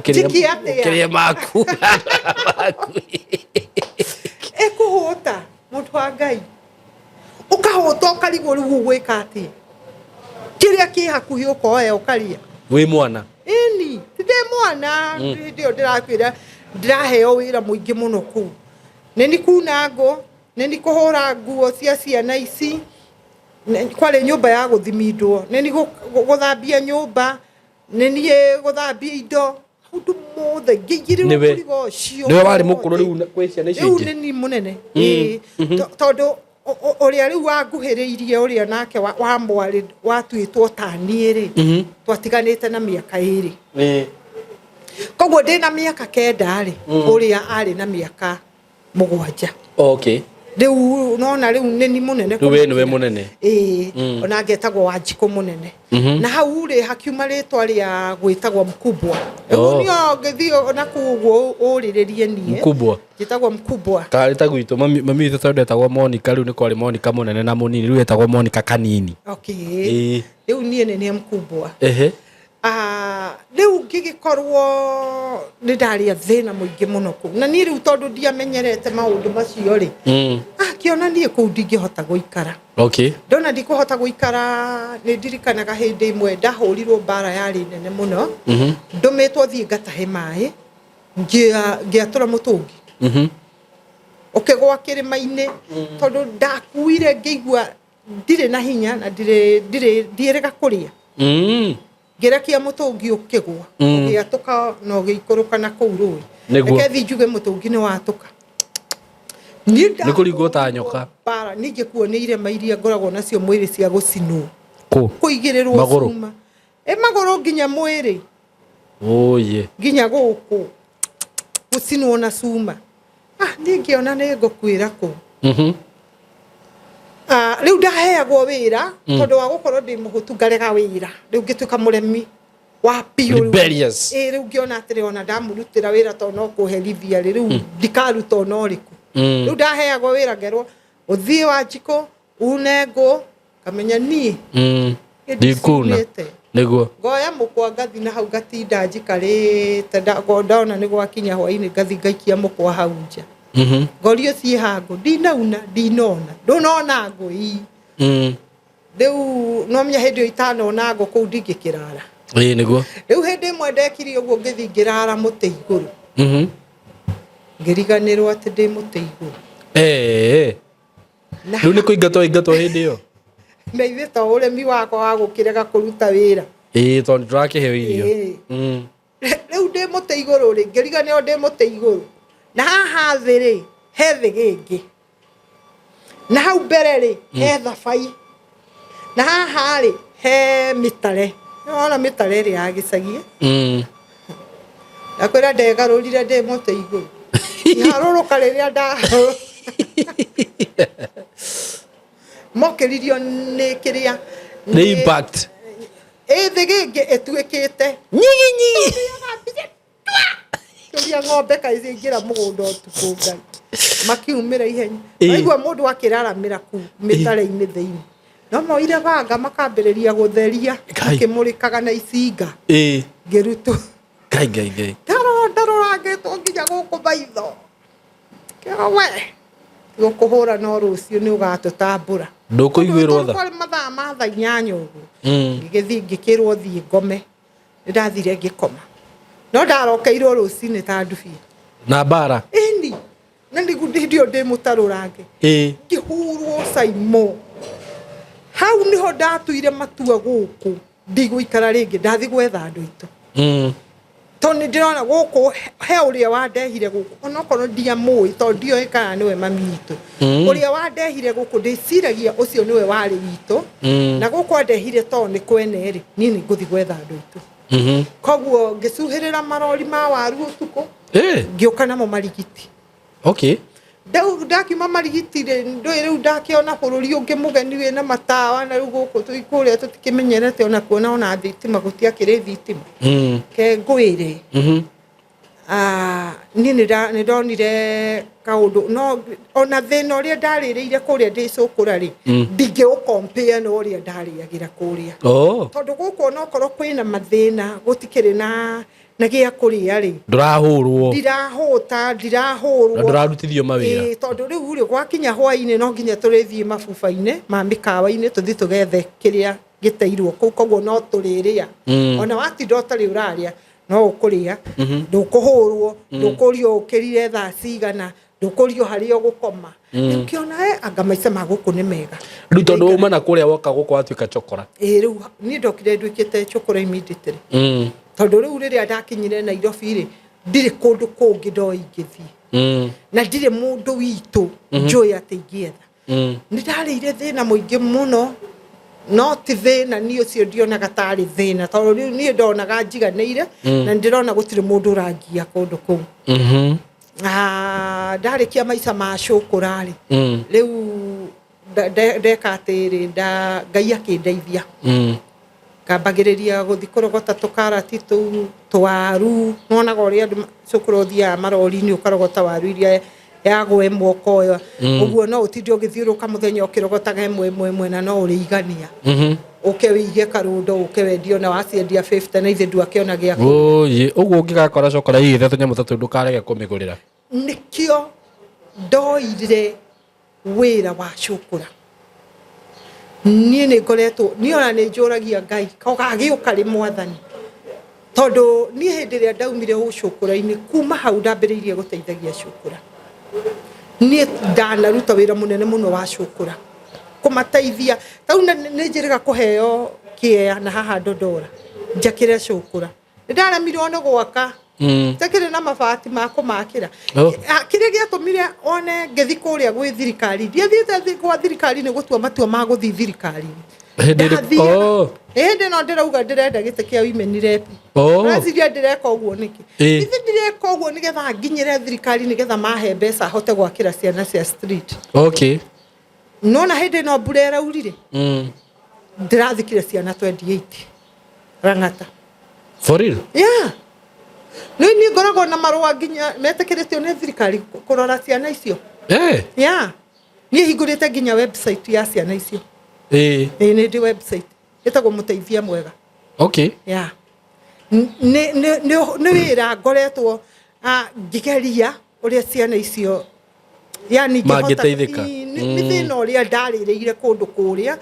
Tiki atĩa? Ũkĩrĩe maku. Ĩkũhũta mũndũ wa Ngai. Ũkahũta ũkarigwo rĩu ũgwĩka atĩa. Kĩrĩa kĩ hakuhĩ ũkoya ũkarĩa. Wĩ mwana. Ĩni, ti ndĩ mwana, hĩndĩ ĩyo ndĩrakwĩra ndĩraheo wĩra mũingĩ mũno kũu. Nĩ ni kuna ngũ, nĩ ni kũhũra nguo cia ciana ici, kwarĩ nyũmba ya gũthimindwo, nĩ ni gũthambia nyũmba, nĩ niĩ gũthambia indo, maũndũ mothe ngĩigĩrĩrwo mũrigo ũcio. Nĩwe warĩ mũkũrũ rĩu kwĩ ciana icio Rĩu ingĩ? nĩ niĩ mũnene. Ĩĩ. Tondũ ũrĩa rĩu wanguhĩrĩirie ũrĩa nake wa mwarĩ watuĩtwo ta niĩ rĩ, twatiganĩte na mĩaka 2. Koguo ndĩ na mĩaka 9 rĩ, ũrĩa arĩ na mĩaka 7. Okay. Rĩu nona rĩu nĩ ni mũnene. Rĩu we nĩwe mũnene. Ĩĩ, ona ngetagwo Wanjikũ mũnene. Na hau rĩ hakiuma rĩtwa rĩa gwĩtagwo Mkubwa. Rĩu niĩ ngĩthiĩ na kũu ũguo ũrĩrĩrie niĩ. Mkubwa. Njĩtagwo Mkubwa. Karĩ ta gwitũ mami witũ tondũ etagwo Monica, rĩu nĩ kwarĩ Monica mũnene na mũnini, rĩu etagwo Monica kanini. Okay. Ĩĩ. Rĩu niĩ nĩ niĩ Mkubwa. Ehe. Rĩu ngĩgĩkorwo nĩ ndarĩa thĩna mũingĩ mũno kũu, na niĩ rĩu tondũ ndiamenyerete maũndũ macio rĩ, akĩona niĩ kũu ndingĩhota gũikara. Okay. Ndona ndikũhota gũikara, nĩ ndirikanaga hĩndĩ ĩmwe ndahũrirwo mbara yarĩ nene mũno. Ndũmĩtwo thiĩ ngatahe maĩ, ngĩatũra mũtũngi. Ũkĩgwa kĩrĩma-inĩ, tondũ ndakuire ngĩigua ndirĩ na hinya na ndirĩ ndiĩrĩga kũrĩa. Ngĩrekia mũtũngi ũkĩgwa, ũgĩatũka na ũgĩikũrũka na kũu rũĩ. Nĩguo. Reke thiĩ njuge mũtũngi nĩ watũka. Niĩ Nĩ kũringwo ta nyoka. Mbara ningĩ kuo nĩ irema iria ngoragwo nacio mwĩrĩ cia gũcinwo. Kũ? Kũigĩrĩrwo Magũrũ? cuma. Ĩ magũrũ nginya mwĩrĩ. Oye. Nginya gũkũ. Gũcinwo na cuma. Niĩ ngĩona nĩ ngũkuĩra kũu. Rĩu ndaheagwo wĩra, tondũ wa gũkorwo ndĩ mũhũtu ngarega wĩra. Rĩu ngĩtuĩka mũremi wa biũ rĩu. Rebellious. Ĩ, rĩu ngĩona atĩrĩ, ona ndamũrutĩra wĩra tondũ no kũherithia rĩ, rĩu ndikaruta ona ũrĩkũ. Rĩu ndaheagwo wĩra ngerwo ũthiĩ Wanjikũ une ngũ, ngamenya niĩ niĩ Ndikuna. ndiciunĩte. Nĩguo. Ngoya mũkwa ngathi na hau ngatinda njikarĩte, ndona nĩ gwakinya hwainĩ ngathi ngaikia mũkwa hau nja. Ngorio ciĩ ha ngũ, ndinauna, ndinona, ndũnona ngũ ii. Rĩu no menya hĩndĩ ĩyo itanona ngũ kũu ndingĩkĩrara. Ĩĩ nĩguo. Rĩu hĩndĩ ĩmwe ndekire ũguo ngĩthiĩ ngĩrara mũtĩ igũrũ. Ngĩriganĩrwo atĩ ndĩ mũtĩ igũrũ. Na Rĩu nĩ kũingatwo ingatwo hĩndĩ ĩyo. Na ithuĩ to ũremi wakwa wa gũkĩrega kũruta wĩra. Ĩĩ, tondũ tũrakĩheo irio. Ĩĩ. Rĩu ndĩ mũtĩ igũrũ rĩ, ngĩriganĩrwo ndĩ mũtĩ igũrũ. Na haha thĩ rĩ, he thĩgĩngĩ. Na hau mbere rĩ, he thabai. Na haha rĩ, he mĩtare. Nĩwona mĩtare ĩrĩa ya gĩcagi? Ndakwĩra ndegarũrire ndĩ mũtĩ igũrũ. Iharũrũka rĩrĩa mokĩririo nĩ kĩrĩa, Nĩ impact. Ĩ thĩgĩngĩ ĩtuĩkĩte Nyigi nyigi. Tũria ng'ombe kaĩ ciaingĩra mũgũnda ũtukũ Ngai. Makiumĩra ihenya. Ĩ. Waigua mũndũ akĩraramĩra kũu mĩtare-inĩ thĩinĩ. No moire banga makambĩrĩria gũtheria, Ngai. makĩmũrĩkaga na icinga. Ĩ. Ngĩrutwo. Ngai Ngai Ngai. Ndarora ndarorangĩtwo nginya gũkũ maitho. Kĩo we. Gũkũhũra no rũciũ nĩ ũgatũtambũra. Ndũkũiguĩrwo tha. Kwarĩ mathaa ma thaa 8 ũguo. Ngĩgĩthiĩ ngĩkĩrwo thiĩ ngome. Nĩ ndathire ngĩkoma. No ndarokeirwo rũcinĩ ta ndubia. Na mbara. Ĩni. Na nĩguo hĩndĩ ĩyo ndĩ mũtarũrange. Ĩ. Ngĩhurwo caimo. Hau nĩho ndatuire matua gũkũ. Ndigũikara rĩngĩ, ndathiĩ gwetha andũ aitũ. Tondũ nĩ ndĩrona gũkũ he ũrĩa wandehire gũkũ, onokorwo ndiamũĩ tondũ ndioĩ kana nĩwe mami witũ. Ũrĩa wandehire gũkũ ndĩciragia ũcio nĩwe warĩ witũ. Na gũkũ andehire tondũ nĩ kwene rĩ, niĩ nĩ ngũthiĩ gwetha andũ aitũ. Koguo ngĩcuhĩrĩra marori ma waru ũtukũ, ngĩũka namo marigiti. Okay. Ndau ndakiuma marigiti rĩ, ndũĩ rĩu ndakĩona bũrũri ũngĩ mũgeni wĩna matawa, na rĩu gũkũ kũrĩa tũtikĩmenyerete ona kuona ona thitima, gũtiakĩrĩ thitima. Ke ngwĩre. Ah, niĩ nĩ ndonire kaũndũ no ona thĩna ũrĩa ndarĩrĩire kũrĩa ndĩ cũkũra rĩ, ndingĩũkompea na ũrĩa ndarĩagĩra kũrĩa. Tondũ gũkũ onokorwo kwĩna mathĩna, gũtikĩrĩ na gĩa kũrĩa rĩ, Ndũrahũrwo. Ndirahũta, ndirahũrwo. Na ndũrarutithio mawĩra. Ĩĩ, tondũ rĩu rĩ, gwakinya hwainĩ no nginya tũrĩthiĩ mabuba-inĩ ma mĩkawa-inĩ, tũthiĩ tũgethe kĩrĩa gĩteirwo kũu, koguo no tũrĩrĩa. Ona watinda ũtarĩ ũrarĩa, no ũkũrĩa. Ndũkũhũrwo, ndũkũrio ũkĩrire thaa cigana, ndũkũrio harĩa ũgũkoma. Rĩu kĩona anga maica ma gũkũ nĩ mega. Rĩu tondũ uma na kũrĩa, woka gũkũ watuĩka chokora. Ĩĩ, rĩu niĩ ndokire nduĩkĩte chokora immediately, tondũ rĩu rĩrĩa ndakinyire Nairobi rĩ, ndirĩ kũndũ kũngĩ ndoĩ ingĩthiĩ, na ndirĩ mũndũ witũ njũĩ atĩ ingĩetha. Nĩ ndarĩire thĩna mũingĩ mũno, no ti thĩna niĩ ũcio ndionaga tarĩ thĩna, tondũ rĩu niĩ ndonaga njiganĩire na ndĩrona gũtirĩ mũndũ ũrangia kũndũ kũu. Ah, ndarĩkia maica ma cũkũra rĩ, rĩu ndeka atĩrĩ, Ngai akĩndeithia, ngambagĩrĩria gũthiĩ kũrogota tũkarati tũu, tũwaru. Nwonaga ũrĩa andũ cũkũra ũthiaga marori-inĩ ũkarogota waru iria yagwa ĩmwe ũkoya ũguo, no ũtinde ũgĩthiũrũka mũthenya ũkĩrogotaga ĩmwe ĩmwe ĩmwe, na no ũrĩigania, ũke wĩige karũndo, ũke wendie, ona waciendia 50 na ithe ndwakĩona gĩa kũrĩa. Ũyĩ, ũguo ũngĩgakora cokora igĩte tũnyamũ ta tũu, ndũkarege kũmĩgũrĩra. Nĩkĩo ndoire wĩra wa cũkũra. Niĩ nĩ ngoretwo, niĩ ona nĩ njũragia Ngai kagĩũka rĩ, Mwathani, tondũ niĩ hĩndĩ ĩrĩa ndaumire ũcũkũra-inĩ, kuma hau ndambĩrĩirie gũteithagia cũkũra. Niĩ ndanaruta wĩra mũnene mũno wa cũkũra, kũmateithia. Tau nĩ njĩrĩga kũheo kĩea na haha Ndondora njakĩre cũkũra, nĩ ndaremirwo nĩ gwaka, njakĩrĩ na mabati ma kũmakĩra. Ah, kĩrĩa gĩatũmire one ngĩthi kũrĩa gwĩ thirikari, ndiathiĩte gwa thirikari nĩ gũtua matua ma gũthiĩ thirikari-inĩ. Hĩndĩ ĩrĩkũ? Hĩndĩ ĩno ndĩrauga ndĩrenda gĩtĩ kĩa women rep. Ũreciria ndĩreka ũguo nĩkĩ? Ithe ndĩreka ũguo nĩgetha nginyĩre thirikari, nĩgetha mahe mbeca hote gwakĩra ciana cia street. Nona hĩndĩ ĩno mbura ĩraurire, ndĩrathikire ciana 28 Rang'ata. For real? Yeah, nĩ niĩ ngoragwo na marũa nginya metĩkĩrĩtio nĩ thirikari kũrora ciana icio. Yeah, niĩ hingũrĩte nginya website ya ciana icio. Ĩĩ, nĩ ndĩ website ĩtagwo Mũteithia Mwega. Yeah, nĩ wĩra ngoretwo ngĩgeria ũrĩa ciana icio yani ingĩhota- Mangĩteithĩka. Ii, nĩ thĩna ũrĩa ndarĩrĩire kũndũ kũrĩa,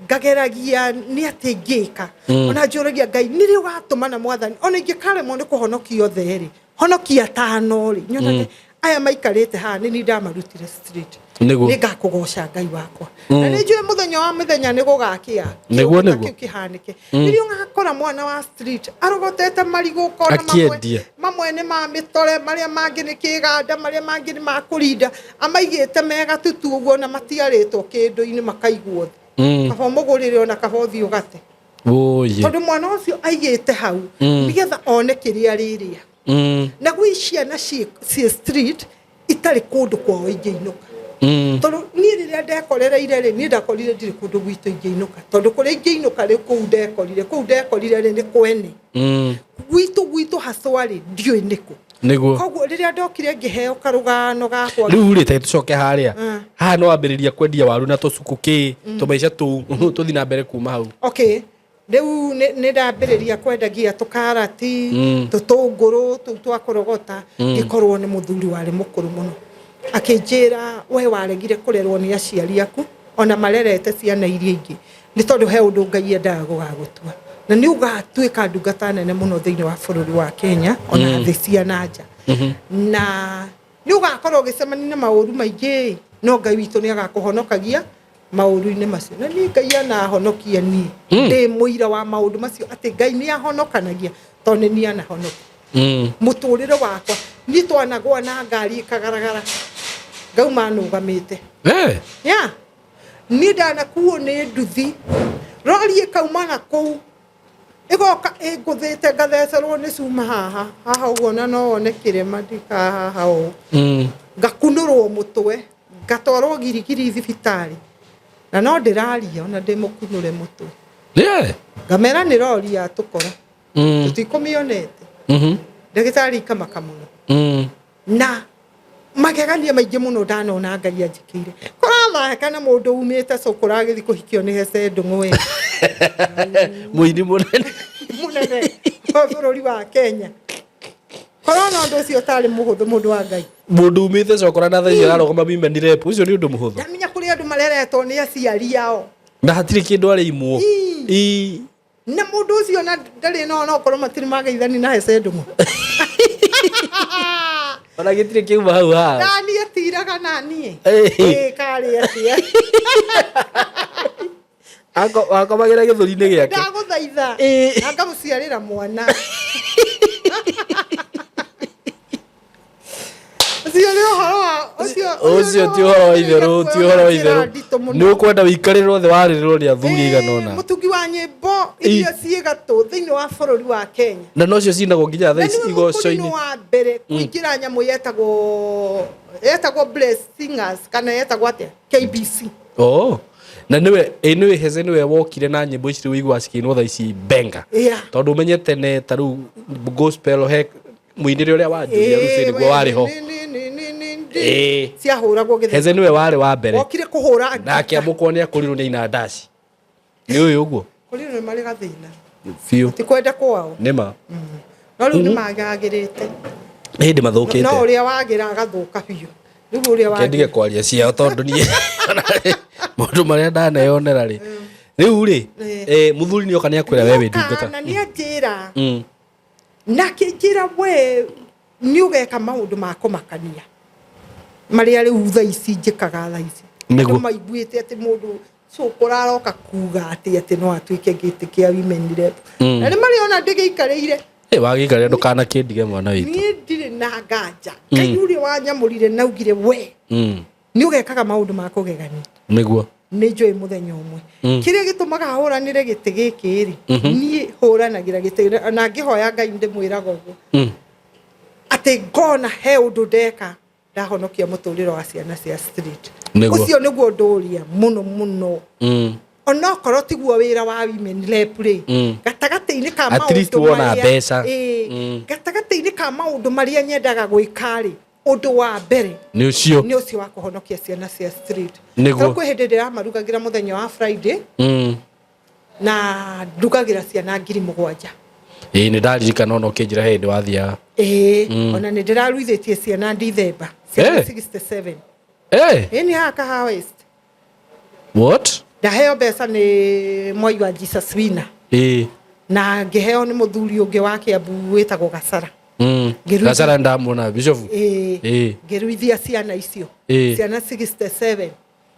ngageragia nĩ atĩ ngĩka. Ona njũragia Ngai, nĩ rĩ ũgatũmana, Mwathani? Ona ingĩkaremwo nĩ kũhonokia othe rĩ, honokia atano rĩ, nyonage aya maikarĩte haha nĩ niĩ ndamarutire street. Nĩ ngakũgoca, Ngai wakwa, na nĩ njũĩ mũthenya wa mĩthenya nĩ gũgakĩa. Kĩũndũ ta kĩu kĩhanĩke, nĩrĩo ngakora mwana wa street arogotete marigũ, ũkona mamwe Akĩendia. Mamwe nĩ ma mĩtore, marĩa mangĩ nĩ kĩganda, marĩa mangĩ nĩ ma kũrinda, amaigĩte mega tutu ũguo na matiarĩtwo kĩndũ-inĩ, makaigwo thĩ. Kaba ũmũgũrĩre, ona kaba ũthiĩ ũgate. Tondũ mwana ũcio aigĩte hau nĩgetha one kĩrĩa rĩrĩa. Na gwĩ ciana ciĩ street itarĩ kũndũ kwao ingĩinũka. Tondũ niĩ rĩrĩa ndekorereire rĩ, niĩ ndakorire ndirĩ kũndũ gwitũ ingĩinũka, tondũ kũrĩa ingĩinũka rĩ, kũu ndekorire, kũu ndekorire rĩ, nĩ kwene. Gwitũ hacwa rĩ, ndiũĩ nĩkũ. Koguo rĩrĩa ndokire ngĩheo karũgano gakwa. Rĩu rĩ, ta tũcoke harĩa haha, no wambĩrĩria kwendia waru na tũcuku kĩ tũmaica tũu, tũthi na mbere kuma hau. Okay, rĩu nĩ ndambĩrĩria kwendagia tũkarati, tũtũngũrũ tũu twa kũrogota. Ngĩkorwo nĩ mũthuri warĩ mũkũrũ mũno, akĩnjĩra, "We waregire kũrerwo nĩ aciari aku, ona marerete ciana iria ingĩ, nĩ tondũ he ũndũ Ngai endaga gũgagũtua, na nĩ ũgatuĩka ndungata nene mũno thĩinĩ wa bũrũri wa Kenya ona thĩ cia na nja, na nĩ ũgakorwo ũgĩcemania na maũru maingĩ, no Ngai witũ nĩ agakũhonokagia maũru-inĩ macio." Na niĩ Ngai anahonokia, niĩ ndĩ mũira wa maũndũ macio atĩ Ngai nĩ ahonokanagia, tondũ nĩ niĩ anahonokia. Mũtũrĩre wakwa, niĩ twanagwa na ngari ĩkagaragara, ngauma nũgamĩte. Ya, niĩ ndanakuo nĩ nduthi, rori ĩkauma na kũu ĩgoka ĩngũthĩte, ngathecerwo nĩ cuma haha haha ũguo, na no wone kĩrema ndika haha ũũ. Ngakunũrwo mũtwe, ngatwarwo Girigiri thibitarĩ, na no ndĩraria ona ndĩ mũkunũre mũtwe. Ngamera nĩ rori yatũkora, tũtikũmĩonete. Ndagĩtarĩ ikamaka mũno. Na magegania maingĩ mũno ndanona Ngai anjĩkĩire. Kũrathaka na mũndũ umĩte cũkũra agĩthiĩ kũhikio nĩ Hece Ndũng'ũ ĩ. Mũini mũnene. Mũnene wa bũrũri wa Kenya. Korona ũndũ ũcio ũtarĩ mũhũthũ, mũndũ wa Ngai. Mũndũ umĩte cokora na thaa ici ararũgama women rep, ũcio nĩ ũndũ mũhũthũ. Ndamenya kũrĩ andũ mareretwo nĩ aciari ao. Na hatirĩ kĩndũ arĩimwo. Ii. Na mũndũ ũcio na ndarĩ no no korwo matirĩ mageithani na Hece Ndũng'ũ. Ona gĩtirĩ kĩuma hau haha. Na niĩ tiraga na niĩ. Ĩĩ. Ĩĩ karĩ atĩa. Wakomagĩra gĩthũri-inĩ gĩake. Ndagũthaitha. Ĩĩ. Na ngamũciarĩra mwana. Ũcio nĩ ũhoro wa ũcio. Ũcio ti ũhoro wa itherũ, ti ũhoro wa itherũ. Nĩ ũkwenda ũikarĩrwo thĩ warĩrĩrwo nĩ athuri aigana ũna. Mũtungi wa nyĩmbo iria ciĩ gatũ thĩinĩ wa bũrũri wa Kenya. Na nocio cinagwo nginya thaa Na ici nĩwe mũkũrinũ igoco-inĩ. wa mbere kũingĩra nyamũ yetagwo Blessingers kana yetagwo atĩa KBC. Oh. Na nĩwe ĩ nĩwe Heze nĩwe wokire na nyĩmbo ici rĩu ũiguaga cikĩinwo thaa ici benga. Yeah. Tondũ ũmenye tene ta rĩu gospel he mũinĩre ũrĩa wa Julia Rusi nĩguo warĩ ho. Ĩĩ. Ciahũragwo gĩthĩ. Heze nĩwe warĩ wa mbere. Wokire kũhũra. Na akĩamũkwo nĩ akũrirwo nĩ aina ndaci. Nĩ ũyũ ũguo? Kũrirwo nĩ marĩ gathĩna. Biũ. Ti kwenda kwao. Nĩma. No rĩu nĩ magagĩrĩte. Nĩ hĩndĩ mathũkĩte. No ũrĩa wagĩra agathũka biũ. Rĩu ũrĩa wagĩra. Kendige kwaria ciao tondũ niĩ maũndũ marĩa ndaneyonera rĩ. Rĩu rĩ, mũthuri nĩ oka nĩ akwĩra we wĩ ndungata. Na nĩ anjĩra. Na akĩnjĩra we nĩ ũgeka maũndũ ma kũmakania. Marĩa rĩu thaa ici njĩkaga thaa ici. Nĩguo. Andũ maiguĩte atĩ mũndũ cũkũra aroka kuga atĩ no atuĩke gĩtĩ kĩa women rep. Na nĩ marĩona ndĩgĩikarĩire. Wagĩikarĩra ndũkanakĩndige mwana witũ. Niĩ ndirĩ na nganja. Ngai ũrĩa wanyamũrire na augire we nĩ ũgekaga maũndũ ma kũgegania. Nĩguo. Nĩ njũĩ mũthenya ũmwe. Kĩrĩa gĩtũmaga hũranĩre gĩtĩ gĩkĩ rĩ, niĩ hũranagĩra gĩtĩ na ngĩhoya Ngai ndĩmwĩraga ũguo. Atĩ ngona he ũndũ ndeka ndahonokia mũtũrĩre wa ciana cia street. Nĩguo. Ũcio nĩguo ũndũ ũrĩa mũno mũno. Onokorwo tiguo wĩra wa women rep rĩ, gatagatĩ-inĩ ka At least maũndũ wona marĩa mbeca. Gatagatĩ-inĩ ka maũndũ marĩa nyendaga gwĩka rĩ, ũndũ wa mbere Nĩ ũcio. nĩ ũcio wa kũhonokia ciana cia street. Nĩguo. Tondũ kwĩ hĩndĩ ndĩramarugagĩra mũthenya wa Friday na ndugagĩra ciana 7,000. Ĩĩ nĩ ndaririkana ona ũkĩnjĩra he hĩndĩ wathiaga. Ĩĩ, ona nĩ ndĩraruithĩtie ciana Ndithemba, ciana 67. Ĩĩ nĩ haha Kahawa West. What? Ndaheo mbeca nĩ Mwai wa Jesus Winner. Ĩĩ. Na ngĩheo nĩ mũthuri ũngĩ wa Kĩambu wĩtagwo Gacara. Gacara ndamuona Bishop. Ĩĩ. Ĩĩ. Ngĩruithia ciana icio. Ĩĩ. Ciana 67.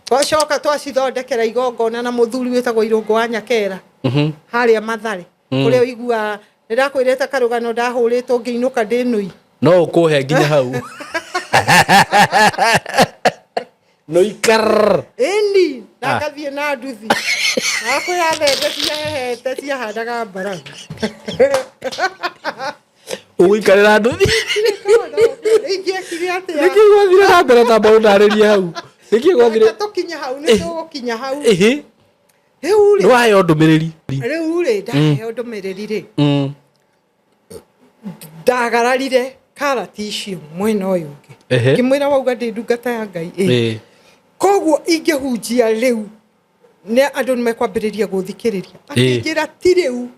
Twacoka twacithondekera igongona na mũthuri wĩtagwo Irũngũ wa Nyakera. Harĩa Mathare. Kũrĩa ũiguaga nĩ ndakwĩrĩte karũgano ndahũrĩtwo ngĩinũka ndĩ nũi. No ũkũhe nginya hau. Nũi karr. Ĩni, na ngathiĩ na nduthi. Nakwĩra mbembe ciahehete ciahanaga mbarabu. Ũgũikarĩra nduthi. Ingĩekire atĩa? Nĩkĩ gwathire na mbere ta mbaũ ndarĩrie hau? Nĩkĩ gwathire? Reke tũkinye hau, nĩ tũgũkinya hau. Ĩhĩ. Rĩu rĩ. Nĩ waheo ndũmĩrĩri. Rĩu rĩ, ndaheo ndũmĩrĩri rĩ. Ndagararire karati icio mwena ũyũ ũngĩ. Ngĩmwĩra wauga ndĩ ndungata ya Ngai. Ĩĩ. Koguo ingĩhunjia rĩu nĩ andũ nĩ mekwambĩrĩria gũthikĩrĩria. Akĩnjĩra ti rĩu.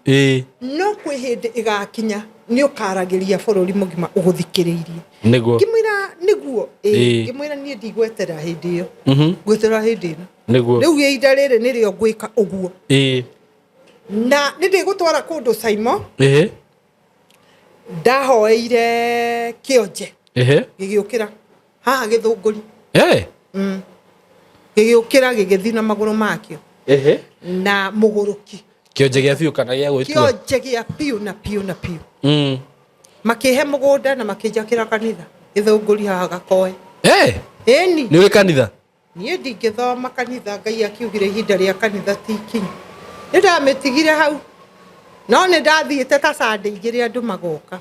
No kwĩ hĩndĩ ĩgakinya nĩ ũkaragĩria bũrũri mũgima ũgũthikĩrĩirie. Nĩguo. Ngĩmwĩra nĩguo. Ĩĩ. Ngĩmwĩra niĩ ndigweterera hĩndĩ ĩyo. Ngweterera hĩndĩ ĩno. Nĩguo. Rĩu ihinda rĩrĩ nĩrĩo ngwĩka ũguo. Na nĩ ndĩgũtwara kũndũ Saimo. Ndahoeire kĩonje. Gĩgĩũkĩra haha Gĩthũngũri. Gĩgĩũkĩra gĩgĩthiĩ na magũrũ makĩo. Na mũgũrũki. Kĩonje gĩa biũ kana gĩa gwĩtua? Kĩonje gĩa biũ na biũ na biũ. Makĩhe mũgũnda na makĩnjakĩra kanitha. Gĩthũngũri haha Gakoe. Ĩni. Nĩ ũrĩ kanitha? Niĩ ndingĩthoma kanitha, Ngai akiugire ihinda rĩa kanitha ti ikinyu. Nĩ ndamĩtigire hau. No nĩ ndathiĩte ta Sunday igĩrĩ andũ magoka.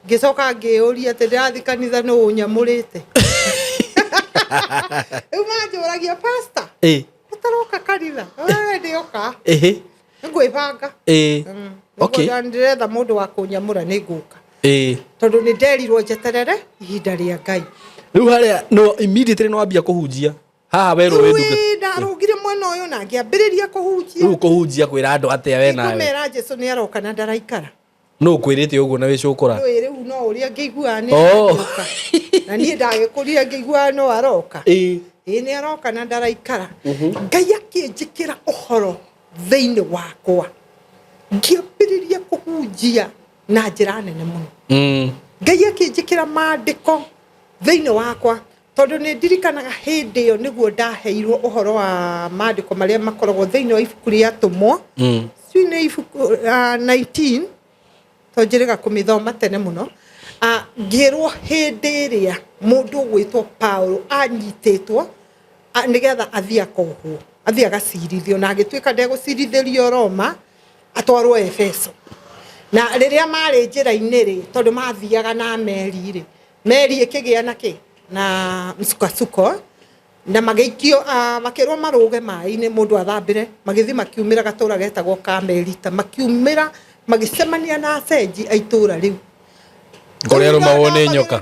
Ngĩcoka ngĩũria atĩ ndĩrathiĩ kanitha nũ ũnyamũrĩte. Rĩu manjũragia pastor. Ũtaroka kanitha? We ndĩoka. Nĩngwĩbanga. Ndĩretha mũndũ wa kũnyamũra nĩ ngũka. Ĩĩ. Tondũ nĩ nderirwo njeterere ihinda rĩa Ngai. Rĩu harĩa no immediately no wambia kũhunjia haha werwo wĩ ndungata. Rĩu ndarũgire mwena ũyũ na ngĩambĩrĩria kũhunjia. Rĩu kũhunjia kwĩra andũ atĩa we nawe? Ngũmera Jesu nĩ aroka na ndaraikara. Nũ ũkwĩrĩte ũguo na wĩ cũkũra? Ndũĩ rĩu no ũrĩa ngĩiguaga nĩ Oh. aroka. Na niĩ ndagĩkũrire ngĩiguaga no aroka. Ĩĩ. Ĩĩ nĩ aroka na ndaraikara. Ngai akĩnjĩkĩra ũhoro thĩinĩ wakwa. Ngĩambĩrĩria kũhunjia na njĩra nene mũno. Ngai akĩnjĩkĩra maandĩko thĩinĩ wakwa tondũ nĩ ndirikanaga hĩndĩ ĩyo nĩguo ndaheirwo ũhoro wa maandĩko marĩa makoragwo thĩinĩ wa ibuku rĩa Atũmwo. Sijui nĩ ibuku 19 to njĩrĩga kũmĩthoma tene mũno. Ngĩrwo hĩndĩ ĩrĩa mũndũ ũgwĩtwo Paulo anyitĩtwo nĩgetha athiĩ akohwo, athiĩ agacirithio, na agĩtuĩka ndegũcirithĩrio Roma, atwarwo Efeso. Na rĩrĩa marĩ njĩra-inĩ rĩ, tondũ mathiaga na meri rĩ, meri ĩkĩgĩa na kĩ? Na msukasuko, na magĩikio, makĩrwo marũge maĩ-inĩ mũndũ athambĩre, magĩthiĩ makiumĩra gatũra getagwo ka Melita, makiumĩra magĩcemania na acenji a itũra rĩu. Kũrĩa arũmagwo nĩ nyoka.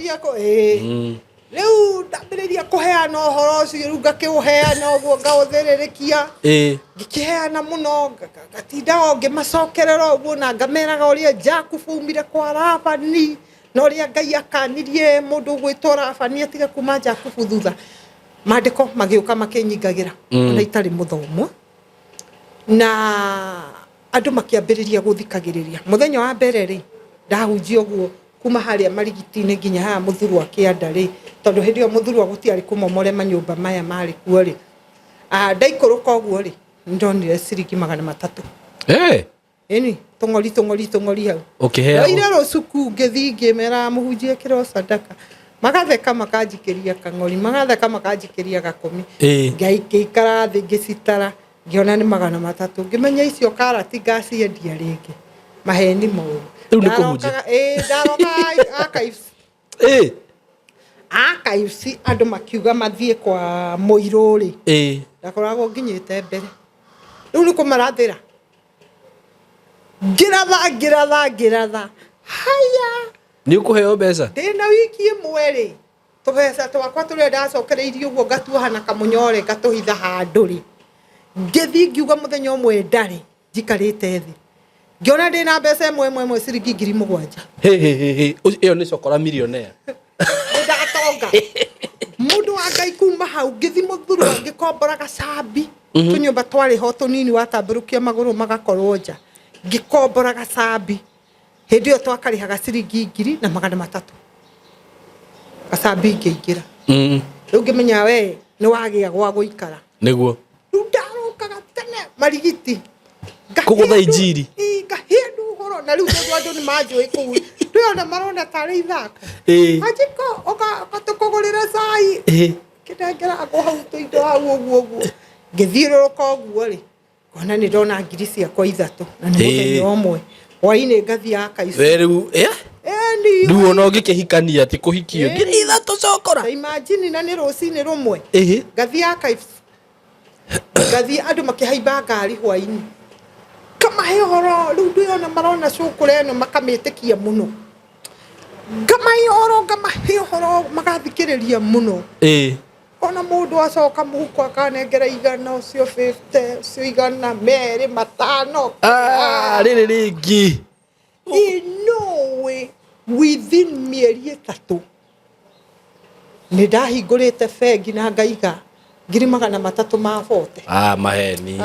Rĩu ndambĩrĩria kũheana ũhoro ũcio, rĩu ngakĩũheana ũguo ngaũthĩrĩrĩkia. Ngĩkĩheana mũno, ngatinda o ngĩmacokerera ũguo na ngameraga ũrĩa Jakubu aumire kwa Labani, na ũrĩa Ngai akanirie mũndũ ũgwĩtwo Labani atige kuma Jakubu thutha. Maandĩko magĩũka makĩnyingagĩra, ona itarĩ mũthomo. Na andũ makĩambĩrĩria gũthikagĩrĩria. Mũthenya wa mbere rĩ, ndahunjia ũguo kuma harĩa marigiti-inĩ nginya haha Mũthurwa kĩanda rĩ, tondũ hĩndĩ ĩyo Mũthurwa gũtiarĩ kũmomore manyũmba maya marĩ kuo rĩ. Ndaikũrũka ũguo rĩ, nĩndonire ciringi 300. Hey! Ĩni, tũng'ori tũng'ori tũng'ori hau. Ũkĩheagwo? Ndoire rũcuku ngĩthiĩ ngĩmera mũhunjie kĩro sadaka. Magatheka makanjikĩria kang'ori, magatheka makanjikĩria gakũmi. Ngai ngĩikara thĩ ngĩcitara, ngĩona nĩ 300. Ngĩmenya icio karati ngaciendia rĩngĩ. Maheni moru. Rĩu nĩ kũhunjia. Ndarokaga, ndarokaga archives. Archives andũ makiuga mathiĩ kwa mũirũ rĩ. Ndakoragwo nginyĩte mbere. Rĩu nĩ kũmarathĩra. Ngĩratha, ngĩratha, ngĩratha. Haya. Nĩ ũkũheo mbeca? Ndĩna wiki ĩmwe rĩ, tũbeca twakwa tũrĩa ndacokereirie ũguo ngatuoha na kamũnyore ngatũhitha handũ rĩ. Ngĩthiĩ ngiuga mũthenya ũmwe ndarĩ, njikarĩte thĩ. Ngĩona ndĩna mbeca ĩmwe ĩmwe ĩmwe ciringi 7,000. Hĩ, hĩ, hĩ, hĩ. Ĩyo nĩ cokora millionaire. Nĩ ndatonga. Mũndũ wa Ngai kuma hau ngĩthiĩ Mũthurwa ngĩkombora gacambi. Tũnyũmba twarĩ ho tũnini watambũrũkia magũrũ magakorwo nja. Ngĩkombora gacambi. Hĩndĩ ĩyo twakarĩhaga ciringi 1,300. Gacambi ngĩingĩra. Rĩu ngĩmenya we nĩ wagĩa gwa gũikara. Nĩguo. Rĩu ndarokaga tene marigiti. Kũgũtha injiri. Ĩ, ngahe andũ ũhoro na rĩu tondũ andũ nĩ manjũĩ kũu. Ndĩrona marona tarĩ ithako. Anjiko, ũka tũkũgũrĩre cai. Kĩnengera ngũ hau tũindo hau ũguo ũguo. Ngĩthiũrũrũka ũguo rĩ, ngona nĩ ndona ngiri ciakwa 3 na nĩ mũthenya ũmwe. Hwainĩ ngathiĩ archives. We rĩu, ĩ? Ĩni. Rĩu ona ũngĩkĩhikania ti kũhikio. 3,000 cokora. Ta imagine na nĩ rũcinĩ rũmwe. Ngathiĩ archives. Ngathiĩ andũ makĩhaimba ngari hwainĩ. Kamahe ũhoro, rĩu ndĩrona marona cũkũra ĩno makamĩtĩkia mũno. Ngamahe ũhoro, ngamahe ũhoro, magathikĩrĩria mũno. Ona mũndũ acoka mũhuko akanengera 100, ũcio 50, ũcio 100, 2, 5. Rĩrĩ rĩngĩ. Inowe within mĩeri 3 nĩ ndahingũrĩte bengi na ngaiga ngiri magana matatũ ma bote. Maheni.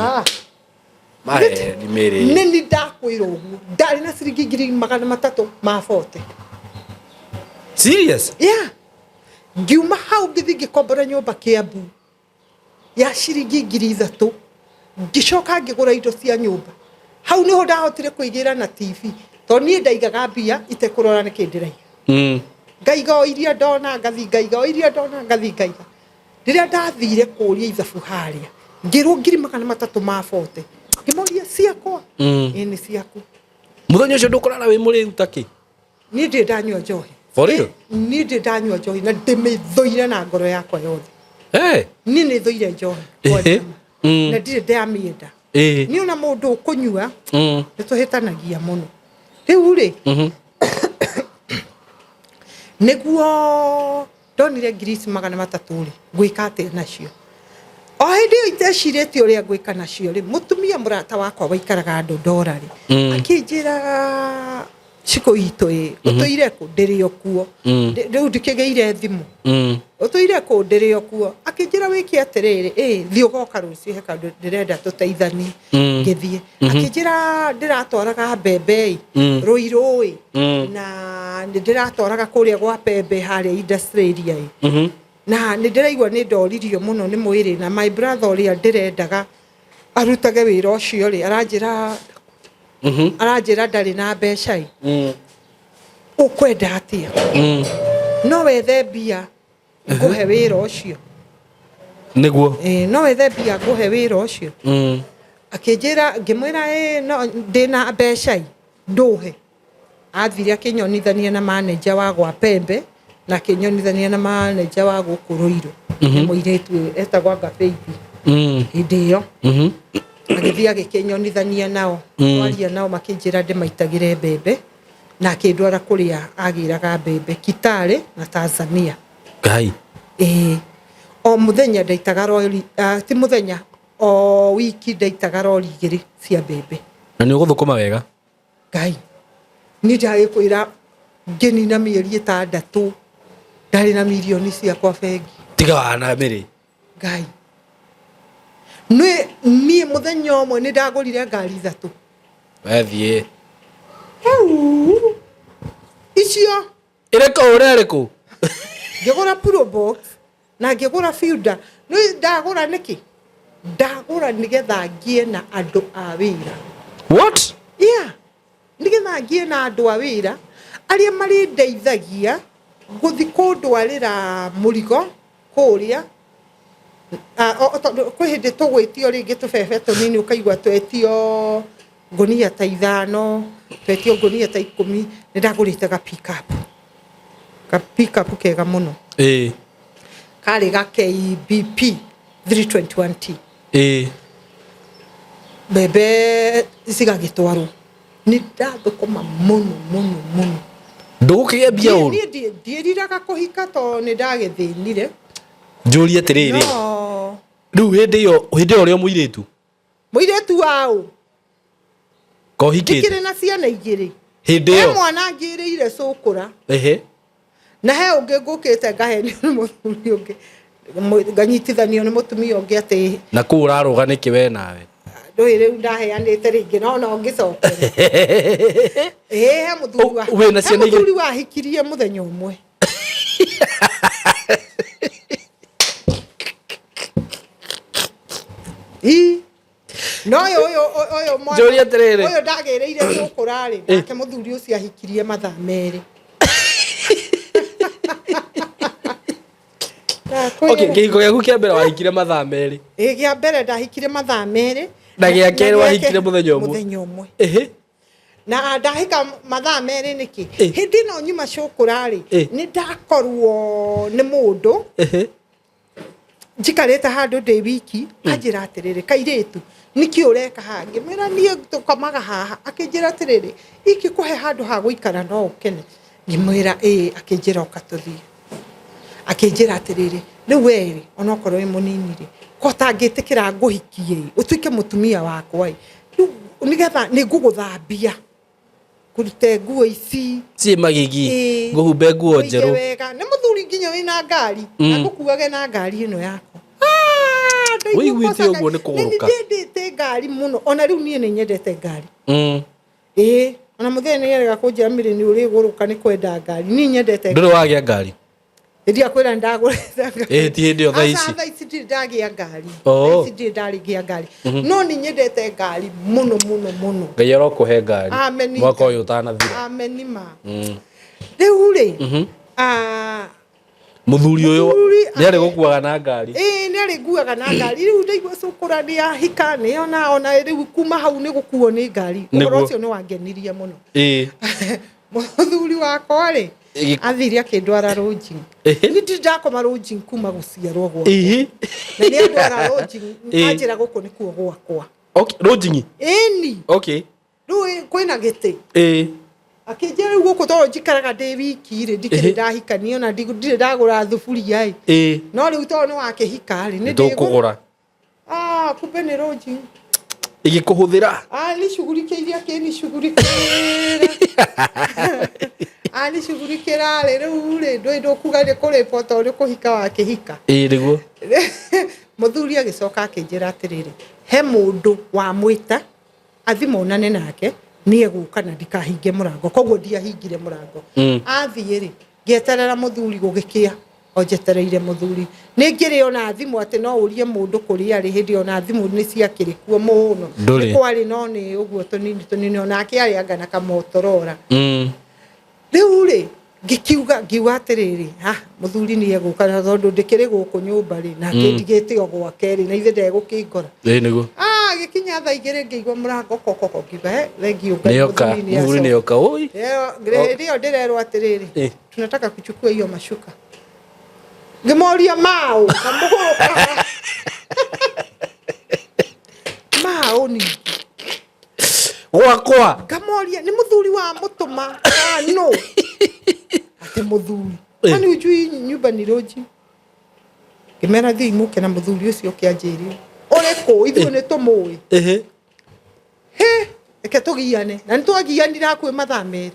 Maheni mĩrĩ. Nĩ ni ndakwĩra ũguo, ndarĩ na ciringi ngiri magana matatũ ma bote. Serious? Yeah. Ngiuma hau ngĩthiĩ ngĩkombora nyũmba Kiambu ya ciringi 3,000. Ngĩcoka ngĩgũra indo cia nyũmba. Hau nĩho ndahotire kwĩgĩra na TV. Tondũ niĩ ndaigaga mbia itekũrora nĩkĩ ndĩraiga. Ngaiga o iria ndona, ngathiĩ ngaiga o iria ndona, ngathiĩ ngaiga. Rĩrĩa ndathire kũria ithabu harĩa, ngĩrwo ngiri magana matatũ ma bote. Ngĩmoria ciakwa? Ĩĩ nĩ ciaku. Mũthenya ũcio ndũkũrara wĩ mũrĩu ta kĩ? Niĩ ndirĩ ndanyua njohi. For real? Niĩ ndirĩ ndanyua njohi na ndĩmĩthũire na ngoro yakwa yothe. Niĩ nĩ thũire njohi. Na ndirĩ ndamĩenda. Niĩ ona mũndũ ũkũnyua, nĩ tũhĩtanagia mũno. Rĩu rĩ, Nĩguo ndonire ngiri ici 300 rĩ, ngwĩka atĩa nacio? O hĩndĩ ĩyo itecirĩtie ũrĩa ngwĩka nacio rĩ, mũtumia mũrata wakwa waikaraga Ndondora rĩ, akĩnjĩra, "Cikũ itũ ĩ, ũtũire kũ?" Ndĩrĩ o kuo. Rĩu ndikĩgĩire thimũ. "Ũtũire kũ?" "Ndĩrĩ o kuo." Akĩnjĩra, "Wĩke atĩrĩrĩ, ĩ thiĩ ũgoka rũciũ, he kaũndũ ndĩrenda tũteithanie." Ngĩthiĩ. Akĩnjĩra, "Ndĩratwaraga mbembe ĩ Rũirũ ĩ, na nĩ ndĩratwaraga kũrĩa gwa Pembe harĩa industry area ĩ, na nĩ ndĩraigua nĩ ndoririo mũno nĩ mwĩrĩ, na my brother ũrĩa ndĩrendaga arutage wĩra ũcio rĩ, aranjĩra ndarĩ na mbeca ĩ. Ũkwenda atĩa? No wethe mbia ngũhe wĩra ũcio?" Nĩguo. Ĩ, "No wethe mbia ngũhe wĩra ũcio?" Akĩnjĩra, ngĩmwĩra, "Ĩ, no ndĩna mbeca ĩ, ndũhe." Athire akĩnyonithania na manager wa gwa Pembe na akĩnyonithania na manager wa gũkũ Rũirũ. Nĩ mũirĩtu etagwo anga Faith hĩndĩ ĩyo. Agĩthiĩ agĩkĩnyonithania nao. Twaria nao, makĩnjĩra ndĩmaitagĩre mbembe, na akĩndwara kũrĩa agĩraga mbembe Kitale na Tanzania. Ngai. Ĩĩ, o mũthenya ndaitaga rori, ti mũthenya, o wiki ndaitaga rori 2 cia mbembe. Na nĩ ũgũthũkũma wega? Ngai, niĩ ndagĩkwĩra, ngĩnina mĩeri 6 ndarĩ na mirioni ciakwa bengi. Tiga wana mĩrĩ. Ngai, niĩ mũthenya ũmwe nĩ ndagũrire ngari 3. Wethiĩ. Hau icio. Ĩrĩkũ ũrerĩkũ? Ngĩgũra Probox na ngĩgũra Fielder. Nĩ ndagũra nĩkĩ? Ndagũra nĩgetha ngĩe na andũ a wĩra. What? Yeah, nĩgetha ngĩe na andũ a wĩra arĩa marĩndeithagia gũthi kũndwarĩra mũrigo kũrĩa. Tondũ kwĩ hĩndĩ tũgwĩtio rĩngĩ tũbebe tũnini, ũkaigua twetio ngũnia ta 5, twetio ngũnia ta 10. Nĩ ndagũrĩte ga pick-up, ga pick-up kega mũno. Karĩ ga KBP 321T. Mbembe cigagĩtwarwo. Nĩ ndathũkũma mũno mũno mũno. Ndũgũkĩgĩa mbia ũru. Niĩ ndiĩriraga kũhika tondũ nĩ ndagĩthĩnire. Njũrie atĩrĩrĩ, No rĩu hĩndĩ ĩyo ũrĩ o mũirĩtu? Mũirĩtu waũ? Kohikĩte? Ndikĩrĩ na ciana 2. Hĩndĩ He ĩyo? mwana ngĩrĩire cũkũra. Na he ũngĩ ngũkĩte ngahenio nĩ mũthuri ũngĩ, nganyitithanio nĩ mũtumia ũngĩ atĩ Na kũu ũrarũga nĩkĩ we nawe? Ndũĩ rĩu ndaheanĩte rĩngĩ no no ngĩcokere. Ĩĩ, he mũthuri wa Oh, wĩna he ciana 2? mũthuri wahikirie mũthenya ũmwe. Ii. No ũyũ mwana Njũrie atĩrĩrĩ. ũyũ ndagĩrĩire cũkũra rĩ, nake mũthuri ũcio ahikirie mathaa 2. Okay, kĩhiko gĩaku kĩa mbere wahikire mathaa 2. Ĩ, gĩa mbere ndahikire mathaa 2. Na gĩa kerĩ wahikire mũthenya ũmwe. Mũthenya ũmwe. Na ndahika mathaa 2 nĩkĩ? Hĩndĩ ĩno nyuma cũkũra rĩ, nĩ ndakorwo nĩ mũndũ njikarĩte handũ ndĩ wiki, anjĩra atĩrĩrĩ, "Kairĩtu, nĩkĩ ũreka haha?" Ngĩmwĩra, "Niĩ tũkomaga haha." Akĩnjĩra atĩrĩrĩ, "Ingĩkũhe handũ ha gũikara no ũkene?" Ngĩmwĩra, "Ĩĩ." Akĩnjĩra, "Ũka tũthiĩ." Akĩnjĩra atĩrĩrĩ, "Rĩu we rĩ, onokorwo wĩ mũnini rĩ, ko tangĩtĩkĩra ngũhikie ĩ, ũtuĩke mũtumia wakwa ĩ, rĩu nĩgetha nĩ ngũgũthambia, ngũrute nguo ici Ciĩ magigi. Ĩĩ. Ngũhumbe nguo Ũige njerũ. wega." Nĩ mũthuri nginya wĩna ngari, na ngũkuage na ngari ĩno yakwa. Ah, ndaigua Wĩiguĩte kosa ũguo nĩ kũgũrũka. Nĩ ndendete ngari mũno, ona rĩu niĩ nĩ nyendete ngari. Ĩĩ, ona mũthenya nĩ erega kũnjĩra, "Mĩrĩ nĩ ũrĩgũrũka nĩ kwenda ngari." Niĩ nyendete. Ndũrĩ wagĩa ngari? Hĩndĩ ĩyo kwĩra ndagũrĩte ngari. Ĩĩ, ti hĩndĩ ĩyo, thaa ici. Aca, thaa ici ndirĩ ndagĩa ngari. Oh. Thaa ici ndirĩ ndarĩgĩa ngari. No nĩ nyendete ngari mũno mũno mũno. Ngai arokũhe ngari Amen. mwaka ũyũ ũtanathira. Amen ma. Rĩu rĩ, Mũthuri ũyũ Mũthuri nĩ arĩ gũkuaga na ngari? Ĩĩ, nĩ arĩ nguaga na ngari. Rĩu ndaigua cũkũra nĩ ahika, nĩ ona rĩu kuma hau nĩ gũkuo nĩ ngari. Ũhoro ũcio nĩ wangenirie mũno. Mũthuri wakwa rĩ, athire akĩndwara lodging. Niĩ ndirĩ ndakoma lodging kuma gũciarwo gwakwa. Na nĩ andwara lodging, anjĩra gũkũ nĩkuo gwakwa. Okay, lodging? Ĩni. Okay. Rĩu kwĩna gĩtĩ. Akĩnjĩra rĩu gũkũ tondũ njikaraga ndĩ wiki rĩ, ndikĩrĩ ndahikania ona ndirĩ ndagũra thuburia ĩ. No rĩu tondũ nĩ wakĩhika rĩ, nĩ ndĩgũra. Tũkũgũra. Ah, kumbe nĩ rũnji. Igĩkũhũthĩra. Anicugurikĩire, akĩnicugurikĩra, anicugurikĩra rĩ, rĩu rĩ, ndũĩ ndũkuga nĩ kũrĩpwo tondũ nĩ kũhika wakĩhika. Ĩĩ nĩguo. Mũthuri agĩcoka akĩnjĩra atĩrĩrĩ, he mũndũ wamwĩta athi monane nake, nĩ egũka na ndikahinge mũrango. Koguo ndiahingire mũrango. Athiĩ rĩ, ngĩeterera mũthuri, gũgĩkĩa o njetereire mũthuri. Nĩ ngĩrĩ ona thimũ atĩ no ũrie mũndũ kũrĩa arĩ, hĩndĩ ona thimũ nĩ ciakĩrĩ kuo mũno. Ndũrĩ. Nĩ kwarĩ no nĩ ũguo tũnini tũnini, onake arĩ anga na kamotorora. Rĩu rĩ, ngĩkiuga, ngiuga atĩrĩrĩ, ha mũthuri nĩ egũka, na tondũ ndĩkĩrĩ gũkũ nyũmba rĩ, nake ndigĩte o gwake rĩ, na ithe ndegũkĩngora. Ĩĩ nĩguo. Ah, gĩkinya thaa 2 ngĩigua mũrango kokoko, ngiuga he thengiũ Ngai, Nĩoka. mũthuri nĩ Mũthuri acoka. nĩoka. Oi. Hĩndĩ ĩyo ndĩrerwo atĩrĩrĩ, tunataka kuchukua hiyo mashuka. Ngĩmoria maũ kamũgũrũka maũ ningĩ. Gwakwa. Ngamoria nĩ mũthuri wa mũtũma kana no atĩ mũthuri, kwani ujui nyumba ni roji? Ngĩmera thiĩ mũke na mũthuri ũcio ũkĩanjĩrie ũrĩkũ, ithuĩ nĩ tũmũĩ. Hĩ, reke tũgiane, na nĩ twagianire hakuhĩ mathaa 2.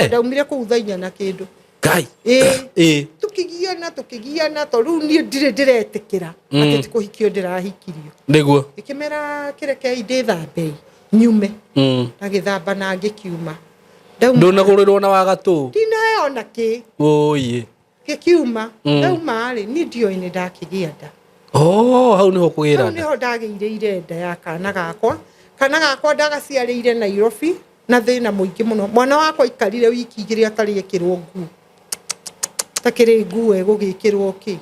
Ndaumire kũu thaa 4 na kĩndũ. Ngai. Ĩĩ. Tũkĩgiana, tũkĩgiana, tondũ rĩu niĩ ndirĩ ndĩretĩkĩra atĩ ti kũhikio ndĩrahikirio. Nĩguo. Ngĩkĩmera kĩrekei ndĩthambei nyume. Ndagĩthamba na ngĩkiuma. Ndauma. Ndũnagũrĩrwo na wagatũ. Ndinaheo ona kĩ. Ũiĩ. Ngĩkiuma. Ndauma rĩ, niĩ ndioĩ nĩ ndakĩgĩa nda. Oh, hau nĩho kũgĩra Hau nda. nĩho ndagĩire irenda ya kana gakwa. Kana gakwa ndagaciarĩire Nairobi na thĩna mũingĩ mũno. Mwana wakwa aikarire wiki 2 atarĩ ekĩrwo nguo. Takĩrĩ nguo ĩgũgĩkĩrwo kĩ.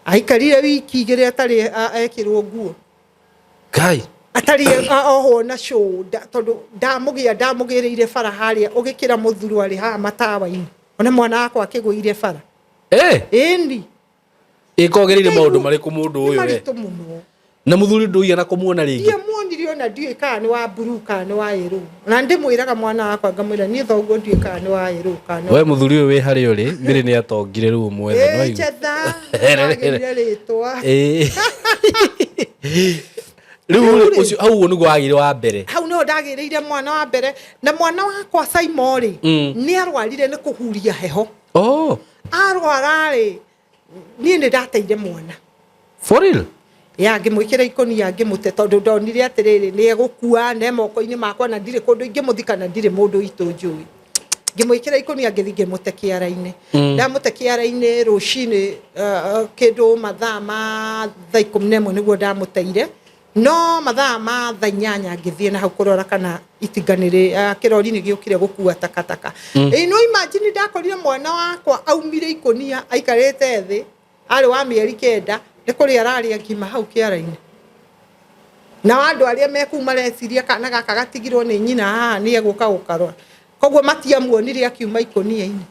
Aikarire wiki 2 atarĩ ekĩrwo nguo. Ngai. Atarĩ ohwo na cũnda, tondũ ndamũgĩa, ndamũgĩrĩire bara harĩa ũgĩkĩra mũthuru arĩ haha matawa-inĩ. Ona mwana wakwa akĩgũire bara. Ĩni. Ĩkogereire maũndũ marĩkũ mũndũ Nĩ ũyũ we? maritũ mũno. Na mũthuri ndũigana kũmuona rĩngĩ. Ndiamuonire ona, ndiũĩ kana nĩ wa mburu kana nĩ wa ĩrũ. Na ndĩmwĩraga mwana wakwa, ngamwĩra niĩ thoguo ndiũĩ kana nĩ wa ĩrũ kana nĩ We mũthuri ũyũ wĩ harĩa ũrĩ, Mary nĩ atongire rĩu ũmwethe. Ĩĩ, nĩwaigua? njetha ndagĩire rĩtwa. Rĩu rĩ, ũcio hau ũguo nĩguo wagĩire wa mbere. Hau nĩho ndagĩrĩire mwana wa mbere, na mwana wakwa Saimo rĩ, nĩ arwarire nĩ kũhuria heho. Arwara rĩ, niĩ nĩ ndateire mwana. For real? Ya ngĩmwĩkĩra ikũnia ngĩmũte, tondũ ndonire atĩrĩrĩ, nĩ egũkua ne moko-inĩ makwa na ndirĩ kũndũ ingĩmũthika na ndirĩ mũndũ witũ njũĩ. Ngĩmwĩkĩra ikũnia ngĩthiĩ ngĩmũte kĩara-inĩ. Ndamũte kĩara-inĩ rũcinĩ, kĩndũ mathaa ma thaa 11 nĩguo ndamũteire. No mathaa ma thaa 8 ngĩthiĩ na hau kũrora kana itinga nĩ kĩrori nĩ gĩũkire gũkua takataka. Ĩĩ, no imagine ndakorire mwana wakwa aumire ikũnia aikarĩte thĩ, arĩ wa mĩeri 9, nĩ kũrĩa ararĩa ngima hau kĩara-inĩ. Nao andũ arĩa me kũu mareciria kana gaka gatigirwo nĩ nyina haha nĩ egũka gũkarora. Koguo matiamuonire akiuma ikũnia-inĩ.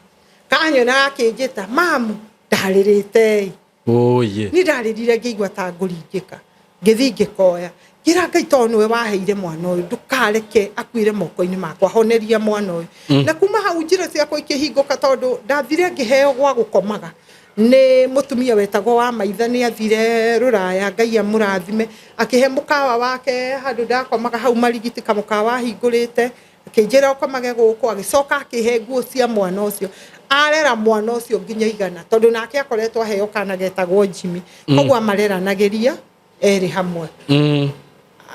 Kanyona gakĩnjĩta, mamu, ndarĩrĩte ĩ. Oye. Niĩ ndarĩrire ngĩigua ta ngũringĩka. Ngĩthiĩ ngĩkoya. Ngĩra Ngai tondũ nĩwe waheire mwana ũyũ, ndũkareke akuĩre moko-inĩ makwa, honeria mwana ũyũ. Na kuma hau njĩra ciakwa ikĩhingũka, tondũ ndathire ngĩheo gwa gũkomaga. Nĩ mũtumia wetagwo wa maitha, nĩ athire rũraya, Ngai amũrathime, akĩhe mũkawa wake handũ ndakomaga hau Marigiti, kamũkawa ahingũrĩte, akĩnjĩra ũkomage gũkũ, agĩcoka akĩhe nguo cia mwana ũcio. Arera mwana ũcio nginya igana, tondũ nake akoretwo aheo kana getagwo Jimmy. Koguo amareranagĩria erĩ hamwe.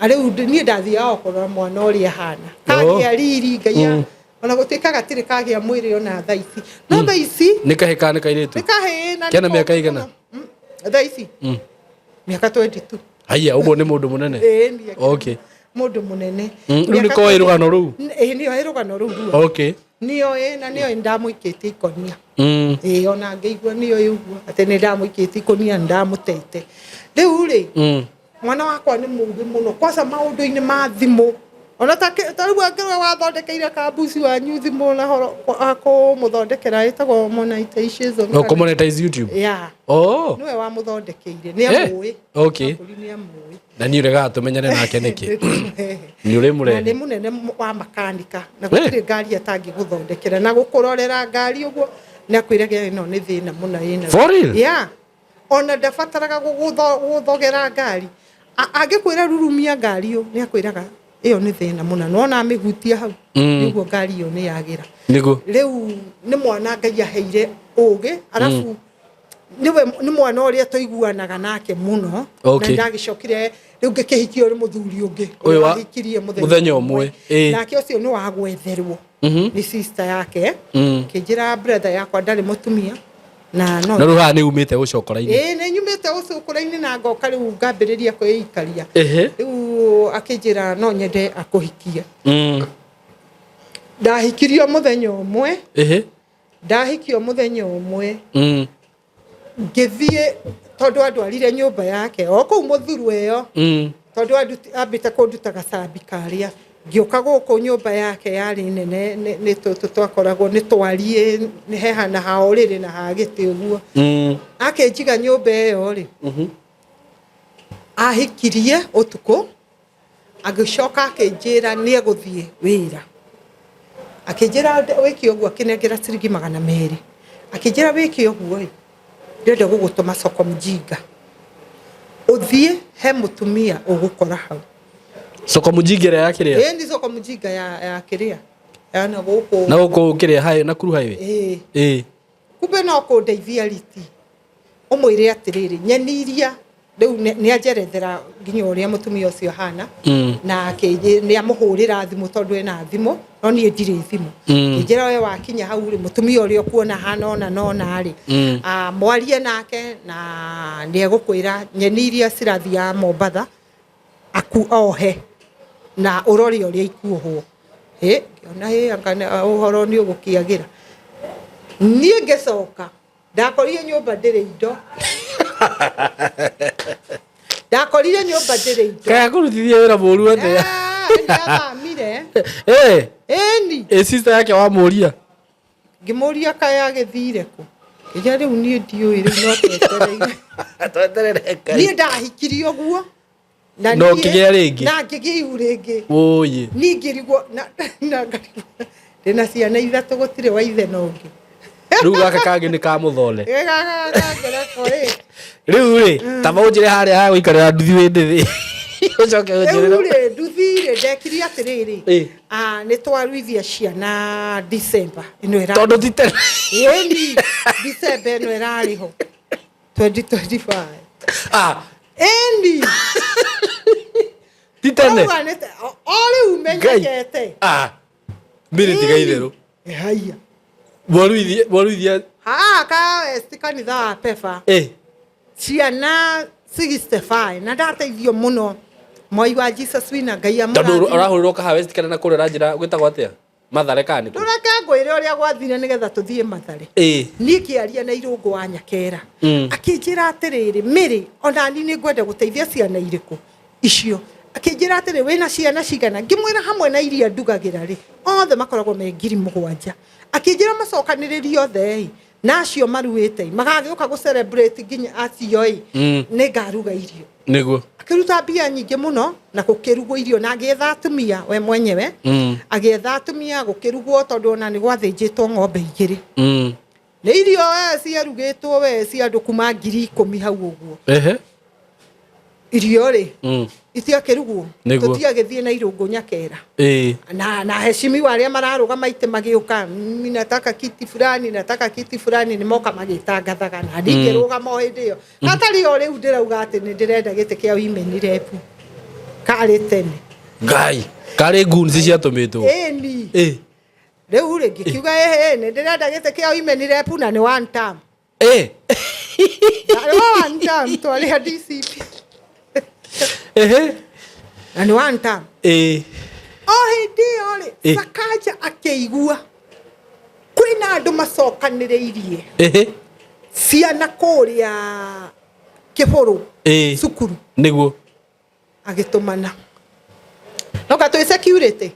Rĩu niĩ ndathiaga o kũrora mwana ũrĩa ahana. Kagĩa riri, Ngai ona gũtuĩka gatirĩ kagĩa mwĩrĩ ona thaa ici. No thaa ici Nĩ kahĩ kana nĩ kairĩtu? Nĩ kahĩ na Kena nĩ mĩaka kogi igana? mũno. Thaa ici? Mĩaka 22. Haiya, ũguo nĩ mũndũ mũnene? Ĩĩ, nĩ mũndũ mũnene. Rĩu nĩ koĩ rũgano rũu? Ĩĩ, nĩoĩ rũgano rũu ruo. Nĩoĩ, na nĩoĩ ndamũikĩtie ikũnia. Ĩĩ, ona ngĩigua nĩoĩ ũguo atĩ nĩ ndamũikĩtie ikũnia, nĩ ndamũtete. Rĩu rĩ, mwana wakwa nĩ mũũgĩ mũno, kwanza maũndũ-inĩ ma thimũ. Ona ta rĩu angĩrwo wathondekeire kambuci wanyu thimũ na horo akũmũthondekera ĩtagwo monetization. No kũ-monetize YouTube. Yeah. Oh. Nĩwe wamũthondekeire, nĩ amũĩ. Okay. Makũri nĩ amũĩ. Na niĩ ũregaga tũmenyane nake nĩkĩ? Nĩ ũrĩmũrehe. Na nĩ mũnene wa makanika na gũtirĩ ngari atangĩgũthondekera na gũkũrorera ngari ũguo nĩ akwĩraga ĩno nĩ thĩna mũna ĩna. For real? Yeah. Ona ndabataraga gũgũthogera ngari. Angĩkwĩra rurumia ngari ĩyo nĩ akwĩraga ĩyo nĩ thĩna mũna nona amĩhutia hau nĩguo ngari ĩyo nĩ yagĩra. Nĩguo. Rĩu nĩ mwana Ngai aheire ũgĩ arabu nĩwe nĩ mwana ũrĩa tũiguanaga nake mũno. Na ndagĩcokire rĩu ngĩkĩhikio nĩ mũthuri ũngĩ Ũyũ wa- wahikirie mũthenya ũmwe. Nake ũcio nĩ wa gwetherwo nĩ sister yake. Kĩnjĩra brother yakwa ndarĩ mũtumia na no Na rĩu haha nĩ umĩte gũcokora-inĩ. Ĩĩ nĩ nyumĩte gũcũkũra-inĩ na ngoka rĩu ngambĩrĩria kwĩikaria. Rĩu akĩnjĩra no nyende akũhikie. Ndahikirio mũthenya ũmwe. Ndahikio mũthenya ũmwe. Ngĩthiĩ tondũ andwarire nyũmba yake o kũu mũthuru ĩyo. Tondũ ambĩte kũnduta gacambi karĩa. Ngĩũka gũkũ nyũmba yake yarĩ nene nĩ tũtũ twakoragwo nĩ twariĩ nĩ hehana ha ũrĩrĩ na ha gĩtĩ ũguo. Akĩnjiga nyũmba ĩyo rĩ. Ahikirie ũtukũ agĩcoka akĩnjĩra nĩ egũthiĩ wĩra. Akĩnjĩra wĩke ũguo akĩnengera ciringi 200. Akĩnjĩra wĩke ũguo ĩ ndĩrenda gũgũtũma soko mjinga. Ũthiĩ he mũtumia ũgũkora hau. Soko mjinga ĩrĩa ya kĩrĩa? Ĩĩ nĩ soko mjinga ya kĩrĩa. Ya na gũkũ. Na gũkũ kĩrĩa highway, Nakuru highway? Ĩĩ. Ĩĩ. Kumbe no kũndeithia riti. Ũmwĩre atĩrĩrĩ, nyeni iria rĩu nĩ anjerethera nginya ũrĩa mũtumia ũcio ahana. Na nĩ amũhũrĩra thimũ tondũ ena thimũ, no niĩ ndirĩ thimũ. Kĩnjĩra we wakinya hau rĩ, mũtumia ũrĩa ũkuona hana ona na ona rĩ, mwarie nake na nĩ egũkwĩra nyeni iria cirathiaga Mombatha aku ohe na ũrore ũrĩa ikuohwo. Ngĩona anga ũhoro nĩ ũgũkĩagĩra. Niĩ ngĩcoka ndakorire nyũmba ndĩrĩ indo. Ndakorire nyũmba ndĩrĩ indo. Kaya kũrutithia wĩra mũru atĩa? Nĩathamire. Ĩni. Sister yake wamũria? Ngĩmũria kaya agĩthire kũ? Ngĩnjĩra rĩu niĩ ndiũĩ rĩu no twetereire. Tweterere Ngai. Niĩ ndahikirie ũguo. Na No ũkĩgĩa rĩngĩ? Na ngĩgĩa ihu rĩngĩ. Ũyĩ. Niĩ ngĩrigwo na ngarigwo. Ndĩna ciana ithatũ gũtirĩ wa ithe na ũngĩ. Rĩu gaka kangĩ nĩ ka mũthole. Ĩ, gaka kangĩ nako, ĩ. Rĩu rĩ, ta maũnjĩre harĩa ha gũikarĩra nduthi wĩ ndĩthĩ. Ũcoke ũnjĩre. Rĩu rĩ, nduthi rĩ, ndekire atĩrĩrĩ. Nĩ twaruithia ciana December ĩno ĩrarĩ. Tondũ ti tene. Ĩni, December ĩno ĩrarĩ ho. 2025. Ĩni. Ti tene. Ũguo nĩ o rĩu menyekete. Mbiri tiga itherũ. Haiya. Mwaruithia. Haha ka West kanitha wa Pefa. Ciana 65 na ndateithio mũno. Moi wa Jesus wina Ngai Tondũ amũrathime. ũrahũrĩrwo kaha West kana na kũrĩa ũranjĩra gwĩtagwo atĩa? Mathare kana nĩkũ? Ndũreke ngwĩre ũrĩa gwathire nĩgetha tũthiĩ Mathare. Niĩ ngĩaria na Irũngũ wa Nyakera. Akĩnjĩra atĩrĩrĩ, Mary, ona niĩ nĩngwenda gũteithia ciana irĩkũ icio. Akĩnjĩra atĩrĩ, wĩna ciana cigana? Ngĩmwĩra hamwe na iria ndugagĩra rĩ, othe makoragwo me 7,000. Akĩnjĩra macokanĩrĩrie othe ĩ, na acio maruĩte ĩ, magagĩũka gũ celebrate nginya acio ĩ, nĩngaruga irio. Nĩguo. Akĩruta mbia nyingĩ mũno na gũkĩrugwo irio na agĩetha atumia we mwenyewe. Agĩetha atumia gũkĩrugwo tondũ ona nĩ gwathĩnjĩtwo ng'ombe 2. Nĩ irio we ciarugĩtwo we cia andũ kuma 10,000 hau ũguo. Irio rĩ, itiakĩrugwo. Tũtiagĩthiĩ na Irũngũ Nyakera. Na heshimiwa arĩa mararũgama itĩ magĩũka, nataka kiti fulani, nataka kiti fulani, nĩ moka magĩtangathaga na ndingĩrũgama o hĩndĩ ĩyo. Hatarĩ o rĩu ndĩrauga atĩ nĩ ndĩrenda gĩtĩ kĩa women rep. Karĩ tene. Ngai, karĩ goons ciatũmĩtwo. Ĩni. Rĩu rĩ, ngĩkiuga ĩhĩ, nĩ ndĩrenda gĩtĩ kĩa women rep na nĩ one term. Ndarĩ wa one term, twarĩ a DCP. Na nĩ one term. O hĩndĩ ĩyo rĩ, Sakaja akĩigua kwĩna andũ macokanĩrĩirie ciana kũrĩa Kĩbũrũ cukuru. Nĩguo. Agĩtũmana. No ka twĩ security.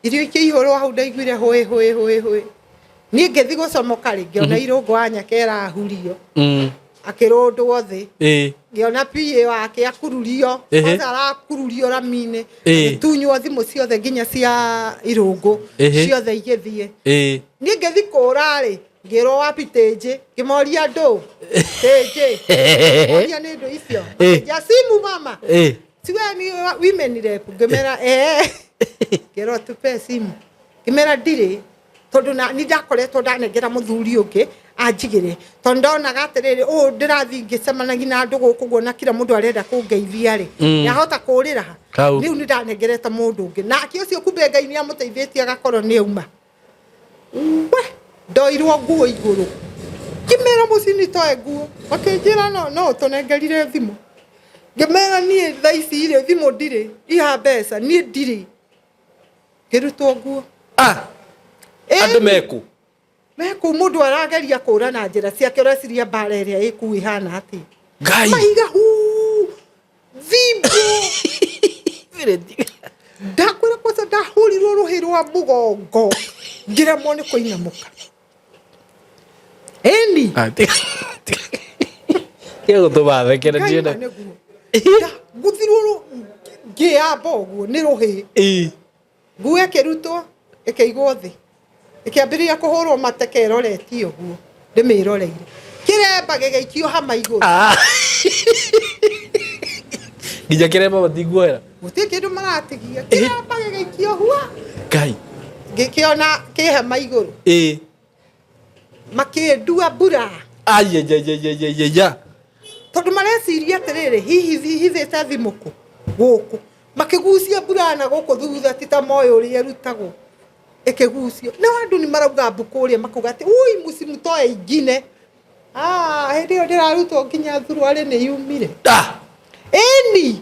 Irio ikĩihũrwo hau ndaiguire hũĩ hũĩ hũĩ hũĩ. Niĩ ngĩthiĩ gũcomoka rĩ, ngĩona irũngũ wa nyake ĩrahurio. Akĩrũndwo thĩ. Ngĩona PA wake akururio. Kwanza arakururio rami-inĩ. Agĩtunywo thimũ ciothe nginya cia irũngũ. Ciothe igĩthiĩ. Niĩ ngĩthiĩ kũra rĩ, ngĩrwo wapi tĩnjĩ, ngĩmoria ndũ tĩnjĩ, moria nĩ ndũ icio. Makĩnjia simu mama. Siwe ni women rep, ngĩmera eh. Ngĩrwo tupe simu, ngĩmera ndirĩ, tondũ na ni ndakoretwo ndanengera mũthuri ũngĩ anjigĩre, tondũ ndonaga atĩrĩrĩ, ũũ ndĩrathiĩ ngĩcemanagia na andũ gũkũ guo, na kila mũndũ arenda kũngeithia rĩ, yahota kũrĩra ha. Hau. Rĩu nĩ ndanengerete mũndũ ũngĩ, nake ũcio kumbe Ngai nĩ amũteithĩtie agakorwo nĩ auma. We ndoirwo nguo igũrũ, ngĩmera mũcinitoe nguo, makĩnjĩra no no tũnengerire thimũ. Ngĩmera niĩ thaa ici rĩ, thimũ ndirĩ, iha mbeca, niĩ ndirĩ. Ngĩrutwo nguo. Andũ meku Mekũ, mũndũ arageria kũra na njĩra ciake, ũreciria mbara ĩrĩa ĩkuu ĩhana atĩa? Ngai. Mahiga hu thimbo. Ndakwĩra kwanza ndahũrirwo rũhĩ rwa mũgongo ngĩremwo nĩ kũinamũka. Ĩni. Tiga gũtũma thekere. Ngai Ndienda. ma nĩguo. Nguthirwo ngĩamba ũguo nĩ rũhĩ. Nguo ĩkĩrutwo ĩkĩigwo thĩ, ĩkĩambĩrĩria kũhũrwo mateke ĩroretie ũguo ndĩmĩroreire, kĩremba gĩgĩikio hama igũrũ. Nginya kĩremba matinguoera. Gũtirĩ kĩndũ maratigia, kĩremba gĩgĩikio hua. Ngai. Ngĩkĩona kĩhema igũrũ. Makĩndua mbura. Ayayayayaya. Tondũ mareciria atĩrĩrĩ, hihi hithĩte thimũ kũ gũkũ, makĩgucia mbura na gũkũ thutha, ti ta moĩ ũrĩa ĩrutagwo, ĩkĩgucio no andũ nĩ marauga mbu kũrĩa, makauga atĩ ui mũcimutoe ingine. Ah, hĩndĩ ĩyo ndĩrarutwo nginya thuruarĩ nĩ yumire. Ĩni.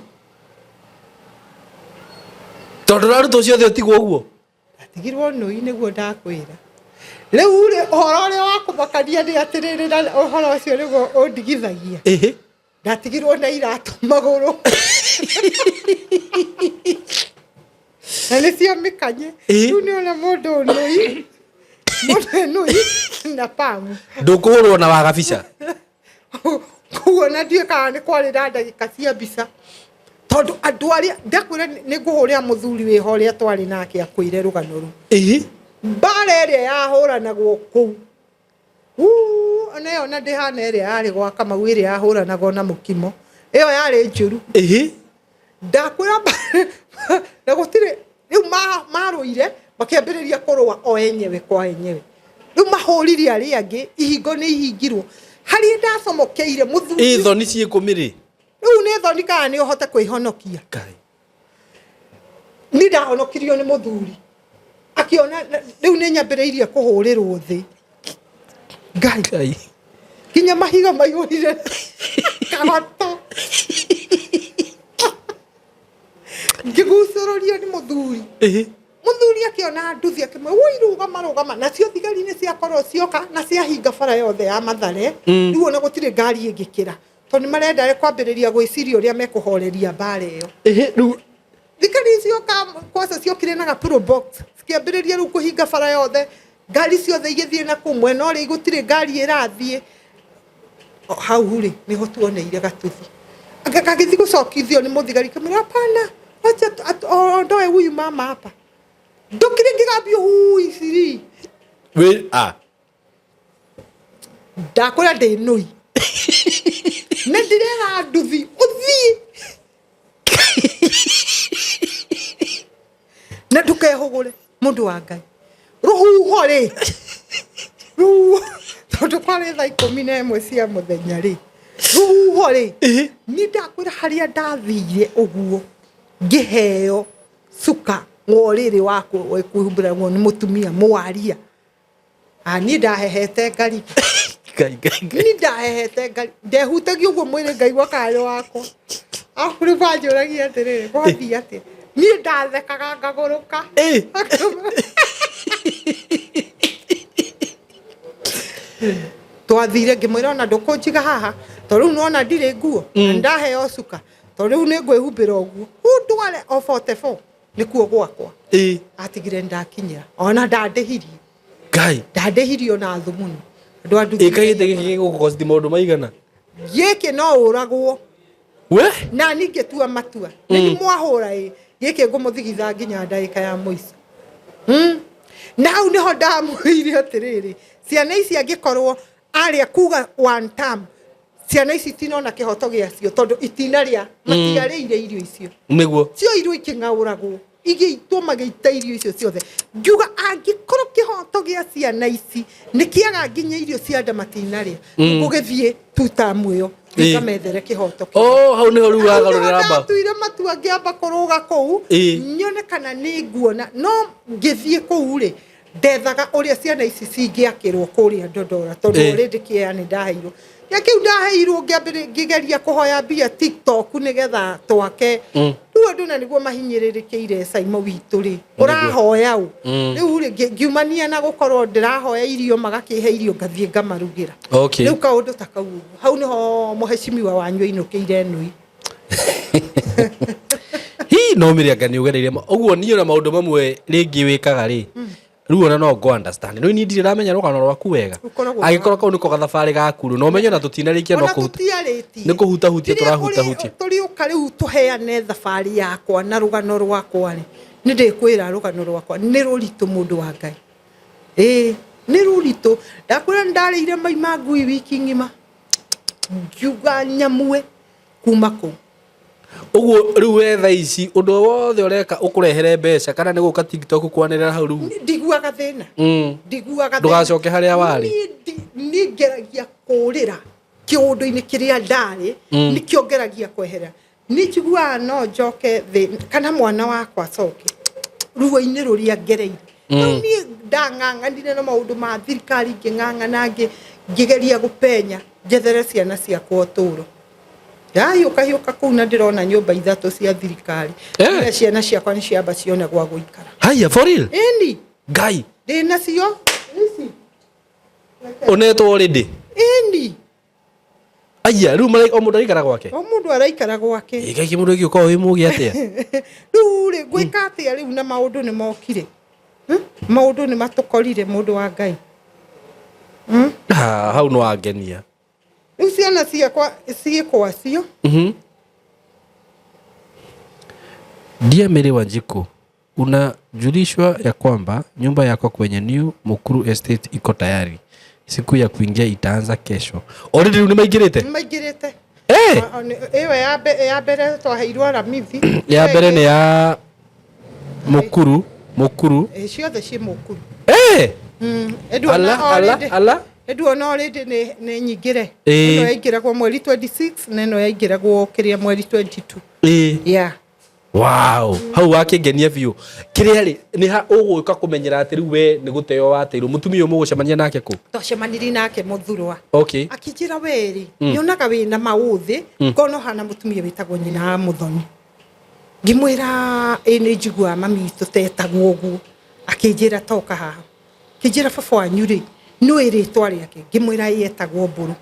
Tondũ ũrarutwo ciothe ũtigwo ũguo. Ndatigirwo nũi, nĩguo ndakwĩra. Rĩu rĩ, ũhoro ũrĩa wa kũmakania nĩ atĩrĩrĩ, na ũhoro ũcio nĩguo ũndigithagia, ndatigirwo na iratũ magũrũ na nĩcio mĩkanye. Rĩu nĩ ona mũndũ nũi, mũndũ nũi na pamu. Ndũkũhũrwo na waga bica. Koguo na ndiũĩ kana nĩ kwarĩ na ndagĩka cia mbica, tondũ andũ arĩa ndakwĩra nĩ ngũhũrĩra mũthuri wĩho ũrĩa twarĩ nake akwĩre rũgano rũu, mbara ĩrĩa yahũranagwo kũu. Uu, ona ĩyo na ndĩhana ĩrĩa yarĩ gwa Kamau, ĩrĩa yahũranagwo na mũkimo, ĩyo yarĩ njũru. Ndakwĩra na gũtirĩ rĩu marũire, makĩambĩrĩria kũrũa o enyewe kwa enyewe. Rĩu mahũrire arĩa angĩ, ihingo nĩ ihingirwo harĩa ndacomokeire mũthuri. Ĩ thoni ciĩkũmĩ rĩ? Rĩu nĩ thoni kana nĩ ũhote kwĩhonokia? Niĩ ndahonokirio nĩ mũthuri akĩona rĩu nĩ nyambĩrĩirie kũhũrĩrwo thĩ. Ngai, nginya mahiga maihũrire kagoto, ngĩgucĩrĩrio nĩ mũthuri. Mũthuri akĩona nduthi akĩmwe, woi, rũgama, rũgama. Nacio thigari nĩ ciakorwo cioka na ciahinga bara yothe ya Mathare. Rĩu ona gũtirĩ ngari ĩngĩkĩra, tondũ nĩ marenda kwambĩrĩria gwĩciria ũrĩa mekũhoreria mbara ĩyo. Rĩu thigari cioka kwaca ciokire na gapuro box, cikĩambĩrĩria rĩu kũhinga bara yothe, ngari ciothe igĩthiĩ na kũu mwena ũrĩa, gũtirĩ ngari ĩrathiĩ. O, hau rĩ nĩho tuoneire gatuthi. Gagĩthiĩ gũcokithio nĩ mũthigari, kamwĩra hapana, wacha ondoe huyu mama hapa. Ndokire ngĩgambio huu iciri. Wĩ a Ndakwĩra ndĩ nũi na ndirera nduthi ũthiĩ na ndũkehũgũre, mũndũ wa Ngai. Rũhuho rĩ, rũhuho, tondũ kwarĩ thaa 11 cia mũthenya rĩ, rũhuho rĩ, niĩ ndakwĩra harĩa ndathire ũguo ngĩheo cuka ng'orĩrĩ wa kwĩhumbĩra nguo nĩ mũtumia mũwaria. Ah, niĩ ndahehete ngariga. Ngai, Ngai, Ngai. Niĩ ndahehete ngari ndehutagia ũguo mwĩrĩ, ngaigua karĩ wakwa. Arabu rĩu manjũragia atĩrĩrĩ, gwathiĩ atĩa? Niĩ ndathekaga ngagũrũka. Twathire ngĩmwĩra ona ndũkũnjiga haha, to rĩu nona ndirĩ nguo na ndaheo cuka, to rĩu nĩ ngwĩhumbĩra ũguo ũndũ. Mwale o 44 nĩkuo gwakwa. Ĩ. Atigire ndakinyĩra ona ndandĩhirie. Ngai. Ndandĩhirie ona thumuni andũ a nduthi. Ĩ kaĩ gĩtĩ gĩkĩ gĩgũgũkosti maũndũ maigana? Gĩkĩ no ũragwo. We. Na niĩ ngĩtua matua nĩ mwahũra ĩ gĩkĩ ngũmũthigitha nginya ndagĩka ya mũico. Na hau nĩho ndamwĩire atĩrĩrĩ, ciana ici angĩkorwo arĩa kuga one term, ciana ici itinona kĩhoto gĩacio tondũ itinarĩa, matiarĩire irio icio. Nĩguo. Cioirwo ikĩng'aũragwo, igĩitwo magĩita irio icio ciothe. Ngiuga angĩkorwo kĩhoto gĩa ciana ici nĩ kĩaga nginya irio cia nda matinarĩa, ngũgĩthiĩ tu tamu ĩyo nĩkamethere kĩhoto kĩu. Oh, hau nĩho rĩu wagarũrĩra mba. Ndatuire matua ngĩamba kũrũga kũu nyone kana nĩ nguona, no ngĩthiĩ kũu rĩ ndethaga ũrĩa ciana ici cingĩakĩrwo kũrĩa Ndondora tondũ already kĩea nĩ ndaheirwo. Kĩa kĩu ndaheirwo ngĩgeria kũhoya mbia TikTok nĩgetha twake. Rĩu andũ na nĩguo mahinyĩrĩrĩkĩire Saimo witũ rĩ, ũrahoya ũ? Rĩu rĩ ngiumania na gũkorwo ndĩrahoya irio magakĩhe irio ngathiĩ ngamarugĩra. Okay. Rĩu kaũndũ ta kau ũguo. Hau nĩho mũhecimiwa wanyu ainũkĩire nui. Hi no mĩrĩanga nĩ ũgereire ũguo niĩ ona maũndũ mamwe rĩngĩ wĩkaga rĩ rĩu ona no ngũ understand no niĩ ndirĩ ndamenya rũgano rwaku wega. Rũkoragwo Angĩkorwo kau nĩko gathabarĩ gaku rĩ no ũmenye ona tũtinarĩkia no Ona kũhuta tũtiarĩtie. nĩ kũhutahutia Rĩrĩa tũrahutahutia. Tũrĩũka rĩu tũheane thabarĩ yakwa na rũgano rwakwa rĩ, nĩ ndĩkwĩra rũgano rwakwa nĩ rũritũ mũndũ wa Ngai. Ĩĩ nĩ rũritũ. Ndakwĩra nĩ ndarĩire mai ma ngui wiki ng'ima ngiuga nyamue kuma kũu. Ũguo rĩu we thaa ici ũndũ wothe ũreka ũkũrehere mbeca kana nĩ gũka TikTok kwanĩrĩra hau rĩu? Ndiguaga thĩna. Ndiguaga thĩna. Ndũgacoke harĩa warĩ. Niĩ ngeragia kũũrĩra kĩũndũ-inĩ kĩrĩa ndarĩ, nĩkĩo ngeragia kwehera. Niĩ njiguaga no njoke thĩ kana mwana wakwa acoke ruo-inĩ rũrĩa ngereire. Rĩu niĩ ndang'ang'anire na maũndũ ma thirikari, ngĩng'ang'ana ngĩgeria gũpenya njethere ciana ciakwa ũtũũro. Ndahiũka hiũka kũu na ndĩrona nyũmba ithatũ cia thirikari. Na ciana ciakwa nĩ ciamba ciona gwa gũikara. Haya, for real? Ĩni. Ngai. Ndĩ nacio. Ici. Ũnetwo already? Ĩni. Aya, rĩu o mũndũ araikara gwake? O mũndũ araikara gwake. Ĩ kaingĩ mũndũ ũgĩũka wĩ mũgĩ atĩa? Rĩu rĩ ngwĩka atĩa rĩu na maũndũ nĩ mokire. Maũndũ nĩ matũkorire mũndũ wa Ngai. Hau no wangenia. Rĩu ciana ciakwa ciĩ kwacio. Dear Mary Wanjiku, unajulishwa ya kwamba nyumba yako kwenye New Mukuru Estate iko tayari. Siku ya kuingia itaanza kesho. Already rĩu nĩmaingĩrĩte? Nĩmaingĩrĩte. Ĩyo ya mbere twaheirwo Aramithi. Ya mbere nĩ ya Mukuru, Mukuru. Ciothe ciĩ Mukuru. Ala, ala, ala. Nduona already nĩ nyingĩre. Ĩno yaingĩragwo mweri 26 na ĩno yaingĩragwo kĩrĩa mweri 22. Yeah. Wow, hau wakĩngenia biũ. Kĩrĩa rĩ nĩ ha ũgũka kũmenyera atĩ rĩu we nĩ gũteo wateirwo. Mũtumia ũyũ mũgũcemania nake kũ? Twacemanirie nake Mũthurwa. Okay. Akĩnjĩra we rĩ, nyonaga wĩna maũthĩ, ngona ũhana mũtumia wĩtagwo nyina wa Mũthoni. Ngĩmwĩra ĩ nĩ njiguaga mami witũ tetagwo ũguo. Akĩnjĩra toka haha. Akĩnjĩra baba wanyu rĩ, nĩũĩ rĩtwa rĩake? Ngĩmwĩra ĩ etagwo Mbũrũ.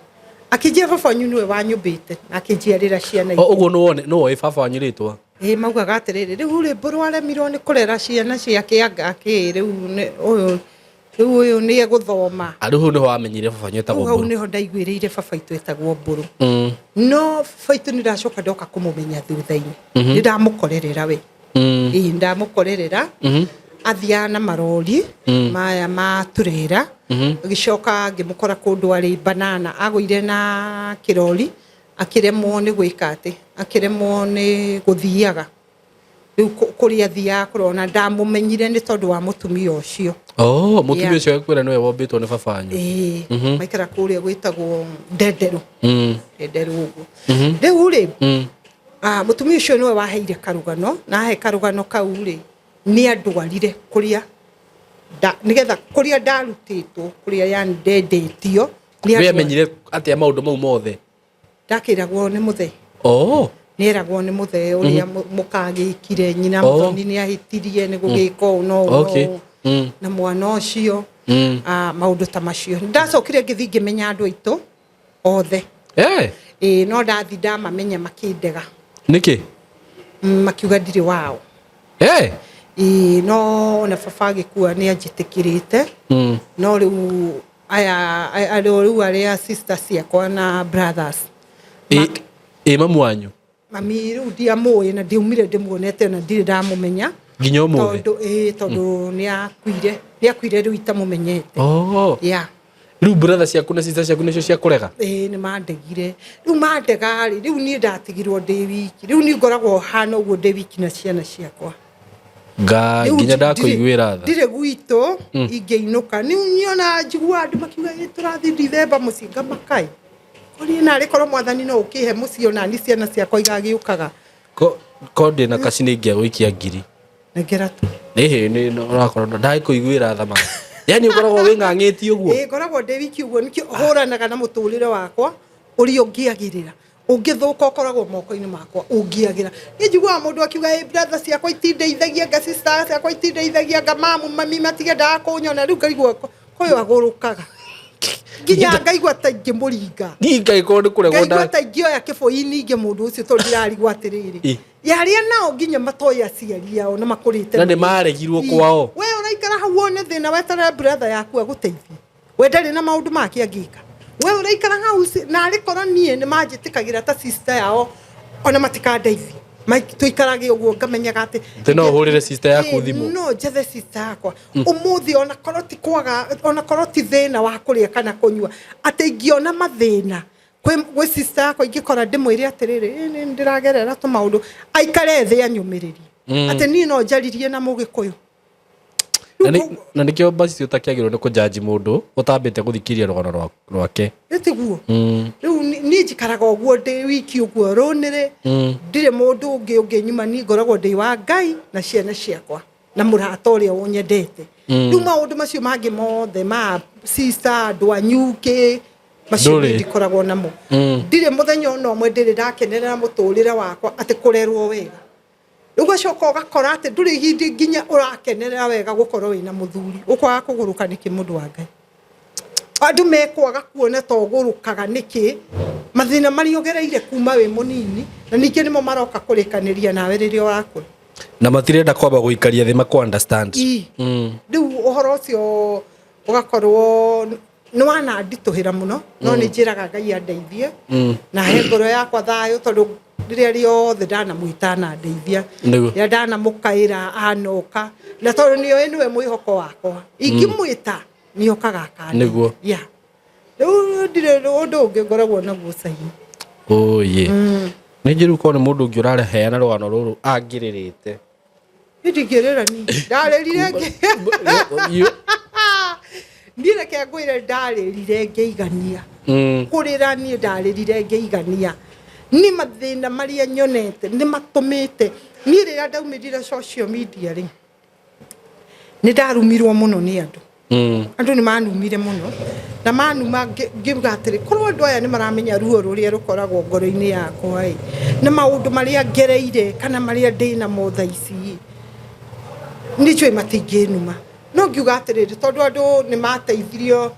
Akĩnjĩra baba wanyu nĩwe wanyũmbĩte na akĩnjiarĩra ciana O ũguo nĩwoĩ baba wanyu rĩtwa? Ĩ maugaga atĩrĩrĩ, rĩu rĩ Mbũrũ aremirwo nĩ kũrera ciana ciake anga kĩ rĩu ũyũ rĩu ũyũ nĩ egũthoma. Rĩu hau nĩho wamenyire baba wanyu etagwo Hau Mbũrũ. nĩho ndaiguĩrĩire baba witũ etagwo Mbũrũ. No baba witũ nĩ ndacoka ndoka kũmũmenya thutha-inĩ. Nĩ ndamũkorerera we. Ĩ ndamũkorerera. Athiaga na marori maya ma turera. Agĩcoka ngĩmũkora kũndũ arĩ banana, agũire na kĩrori akĩremwo nĩ gwĩka atĩ, akĩremwo nĩ gũthiaga. Rĩu kũrĩa athiaga kũrona ndamũmenyire nĩ tondũ wa mũtumia ũcio. Oh, mũtumia ũcio agĩkwĩra nĩwe wombĩtwo nĩ baba wanyu. Ĩĩ, maikara kũrĩa gwĩtagwo Ndenderũ. Ndenderũ ũguo. Rĩu rĩ, mũtumia ũcio nĩwe waheire karũgano, na ahe karũgano kau rĩ, nĩ andwarire kũrĩa nĩgetha kũrĩa ndarutĩtwo, kũrĩa yani ndendetio, nĩ We andwarire. amenyire atĩa maũndũ mau mothe? Ndakĩragwo nĩ mũthee. Oh. Nĩeragwo nĩ mũthee ũrĩa mũkagĩkire, nyina Mũthoni nĩ ahĩtirie nĩ gũgĩka ũũ na ũũ na ũũ. Na mwana ũcio, maũndũ ta macio. Ndacokire ngĩthiĩ ngĩmenya andũ aitũ othe. Ĩĩ, no ndathi ndamamenya makĩndega. Nĩkĩ? Makiuga ndirĩ wao. Hey! Ĩĩ, no ona baba agĩkua nĩ anjĩtĩkĩrĩte. No rĩu aya rĩu arĩa sister ciakwa na brothers. Ĩ mamu wanyu? Mami rĩu ndiamũĩ na ndiaumire ndĩmuonete na ndirĩ ndamũmenya. Nginya ũmũthĩ? Tondũ ĩĩ, tondũ nĩ akuire rĩu itamũmenyete. Oh. Yeah. Rĩu brother ciaku na sister ciaku nĩcio ciakũrega? Ĩĩ, nĩ mandegire. Rĩu mandega rĩ, rĩu niĩ ndatigirwo ndĩ wiki. Rĩu niĩ ngoragwo hana ũguo ndĩ wiki na ciana ciakwa. Ngai, Rĩu nginya ndakũiguĩra tha. Ndirĩ gwitũ ingĩinũka. Nĩ niona njiguaga andũ makiuga ĩ tũrathiĩ Dithemba mũciĩ, ngamaka ĩ. Ko niĩ narĩ korwo mwathani no ũkĩhe mũciĩ ona niĩ ciana ciakwa igagĩũkaga. Ko ndĩna kaci nĩ ingĩagũikia ngiri. Nengera tu. Ĩhĩ, nĩ ũrakorwo ndagĩkũiguĩra tha ma. Yaani ũkoragwo wĩng'ang'ĩtie ũguo? Ĩĩ, ngoragwo ndĩ wiki ũguo, nĩkĩo hũranaga na mũtũrĩre wakwa ũrĩa ũngĩagĩrĩra. Ũngĩthũka ũkoragwo moko-inĩ makwa, ũngĩagĩra. Niĩ njiguaga mũndũ akiuga, ĩ brother ciakwa itindeithagia, anga sister ciakwa itindeithagia, anga mamu mami matiendaga kũnyona, rĩu ngaigua koyo agũrũkaga. Nginya ngaigua ta ingĩmũringa. Niĩ ngagĩkorwo nĩ kũregwo Ngaigua nda- ta ingĩoya kĩbũi ninge mũndũ ũcio tondũ ndirarigwo atĩrĩrĩ. Ĩ. Yarĩa nao nginya matoĩ aciari ao na makũrĩte. Na nĩ maregirwo kwao. We ũraikara hau wone thĩna weterere brother yaku agũteithie. We ndarĩ na maũndũ make angĩka. We ũraikara hau na arĩ korwo niĩ nĩ manjĩtĩkagĩra ta sister yao ona matikandeithia. Tũikarage ũguo ngamenyaga atĩ Atĩ no ũhũrĩre sister yaku thimũ. No njethe sister yakwa. Ũmũthĩ ona korwo ti kwaga, ona korwo ti thĩna wa kũrĩa kana kũnyua, atĩ ingĩona mathĩna gwĩ sister yakwa ingĩkora ndĩmwĩre atĩrĩrĩ, nĩ ndĩragerera tũmaũndũ, aikare thĩ anyũmĩrĩrie. Atĩ niĩ no njaririe na Mũgĩkũyũ. Na nĩkĩo basi ũtakĩagĩrĩirwo nĩ kũjaji mũndũ ũtambĩte gũthikĩrĩria rũgano rwake. Nĩ tiguo. Rĩu niĩ njikaraga ũguo ndĩ wiki ũguo rũnĩrĩ, ndirĩ mũndũ ũngĩ ũngĩnyuma, niĩ ngoragwo ndĩ wa Ngai na ciana ciakwa na mũrata ũrĩa ũnyendete. Rĩu maũndũ macio mangĩ mothe ma sister, andũ anyu kĩ, macio Ndũrĩ. ndikoragwo namo. Ndirĩ mũthenya ona ũmwe ndĩrĩ ndakenerera mũtũrĩre wakwa atĩ kũrerwo wega. Rĩu ũgacoka ũgakora atĩ ndũrĩ hĩndĩ nginya ũrakenerera wega gũkorwo wĩna mũthuri. Ũkwaga kũgũrũka nĩkĩ mũndũ wa Ngai? Andũ mekwaga kuona ta ũgũrũkaga nĩkĩ? Mathĩna marĩa ũgereire kuma wĩ mũnini na ningĩ nĩmo maroka kũrĩkanĩria nawe rĩrĩa ũrakũra. Na matirenda kwamba gũikaria thĩ makũ understand. Rĩu ũhoro ũcio ũgakorwo nĩ wananditũhĩra mũno, no nĩ njĩraga Ngai andeithie na he ngoro yakwa thayũ, tondũ rĩrĩa rĩothe ndanamwĩta anandeithia, rĩrĩa ndanamũkaĩra anoka, na tondũ nĩoĩ nĩwe mwĩhoko wakwa, ingĩmwĩta nĩokaga akandeithia. Nĩguo. Yeah. Rĩu ndirĩ ũndũ ũngĩ ngoragwo naguo sahi. Oye. Nĩ njĩrĩ ũkorwo nĩ mũndũ ũngĩ ũraheana rũgano rũrũ angĩrĩrĩte. Niĩ ndingĩrĩra niĩ. Ndarĩrire ngĩ- Niĩ reke ngwĩre ndarĩrire ngĩigania. Kũrĩra niĩ ndarĩrire ngĩigania. Nĩ mathĩna marĩa nyonete nĩ matũmĩte. Niĩ rĩrĩa ndaumĩrire social media rĩ, nĩ ndarumirwo mũno nĩ andũ. Andũ nĩ manumire mũno. Na manuma ngiuga atĩrĩ, korwo andũ aya nĩ maramenya ruo rũrĩa rũkoragwo ngoro-inĩ yakwa ĩ, na maũndũ marĩa ngereire kana marĩa ndĩnamo thaa ici ĩ, nĩ njũĩ matingĩnuma. No ngiuga atĩrĩrĩ, tondũ andũ nĩ mateithirio,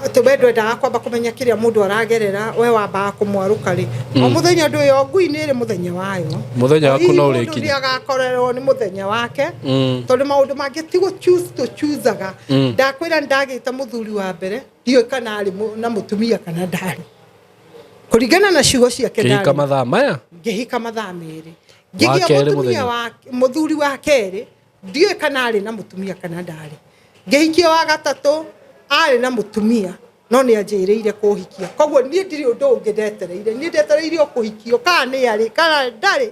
atĩ we ndwendaga kwamba kũmenya kĩrĩa mũndũ aragerera, we wambaga kũmwarũka rĩ. O mũthenya ũndũ ũyũ, ngui nĩ ĩrĩ mũthenya wayo. Mũthenya waku no Hihi mũndũ ũrĩkinya. nĩ agakorerwo nĩ mũthenya wake. Tondũ maũndũ mangĩ ti gũ choose tũchuzaga. Ndakwĩra nĩ ndagĩte mũthuri wa mbere, ndiũĩ kana arĩ na mũtumia kana ndarĩ. Kũringana na ciugo ciake Ngĩhika ndarĩ. mathaa maya? Ngĩhika mathaa merĩ. Wa Ngĩgĩa kerĩ mũtumia mũthenya. wa, mũthuri wa kerĩ, ndiũĩ kana arĩ na mũtumia kana ndarĩ. Ngĩhikia wa gatatũ, arĩ na mũtumia, no nĩ anjĩrĩire kũhikia. Koguo niĩ ndirĩ ũndũ ũngĩ ndetereire. Niĩ ndetereire o kũhikio, kana nĩ arĩ, kana ndarĩ.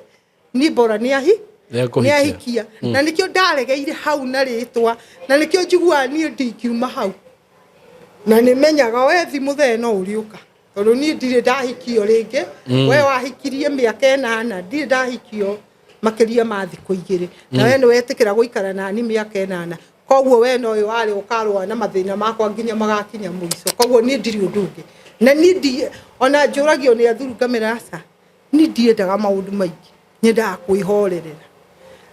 Niĩ bora nĩ ahi? Nĩ akũhikia. Nĩ ahikia. Na nĩkĩo ndaregeire hau na rĩtwa, na nĩkĩo njiguaga niĩ ndingiuma hau. Na nĩ menyaga we thimũ thee no ũrĩũka. Tondũ niĩ ndirĩ ndahikio rĩngĩ. We wahikirie mĩaka 8, ndirĩ ndahikio makĩria ma thikũ igĩrĩ. Na we nĩ wetĩkĩra gũikara nani mĩaka 8. Koguo we no ũyũ warĩ ũkarũa na mathĩna makwa nginya magakinya mũico. Koguo niĩ ndirĩ ũndũ ũngĩ. Na niĩ ndi, ona njũragio nĩ athuri ngamera aca. Niĩ ndiendaga maũndũ maingĩ. Nyendaga kwĩhorerera.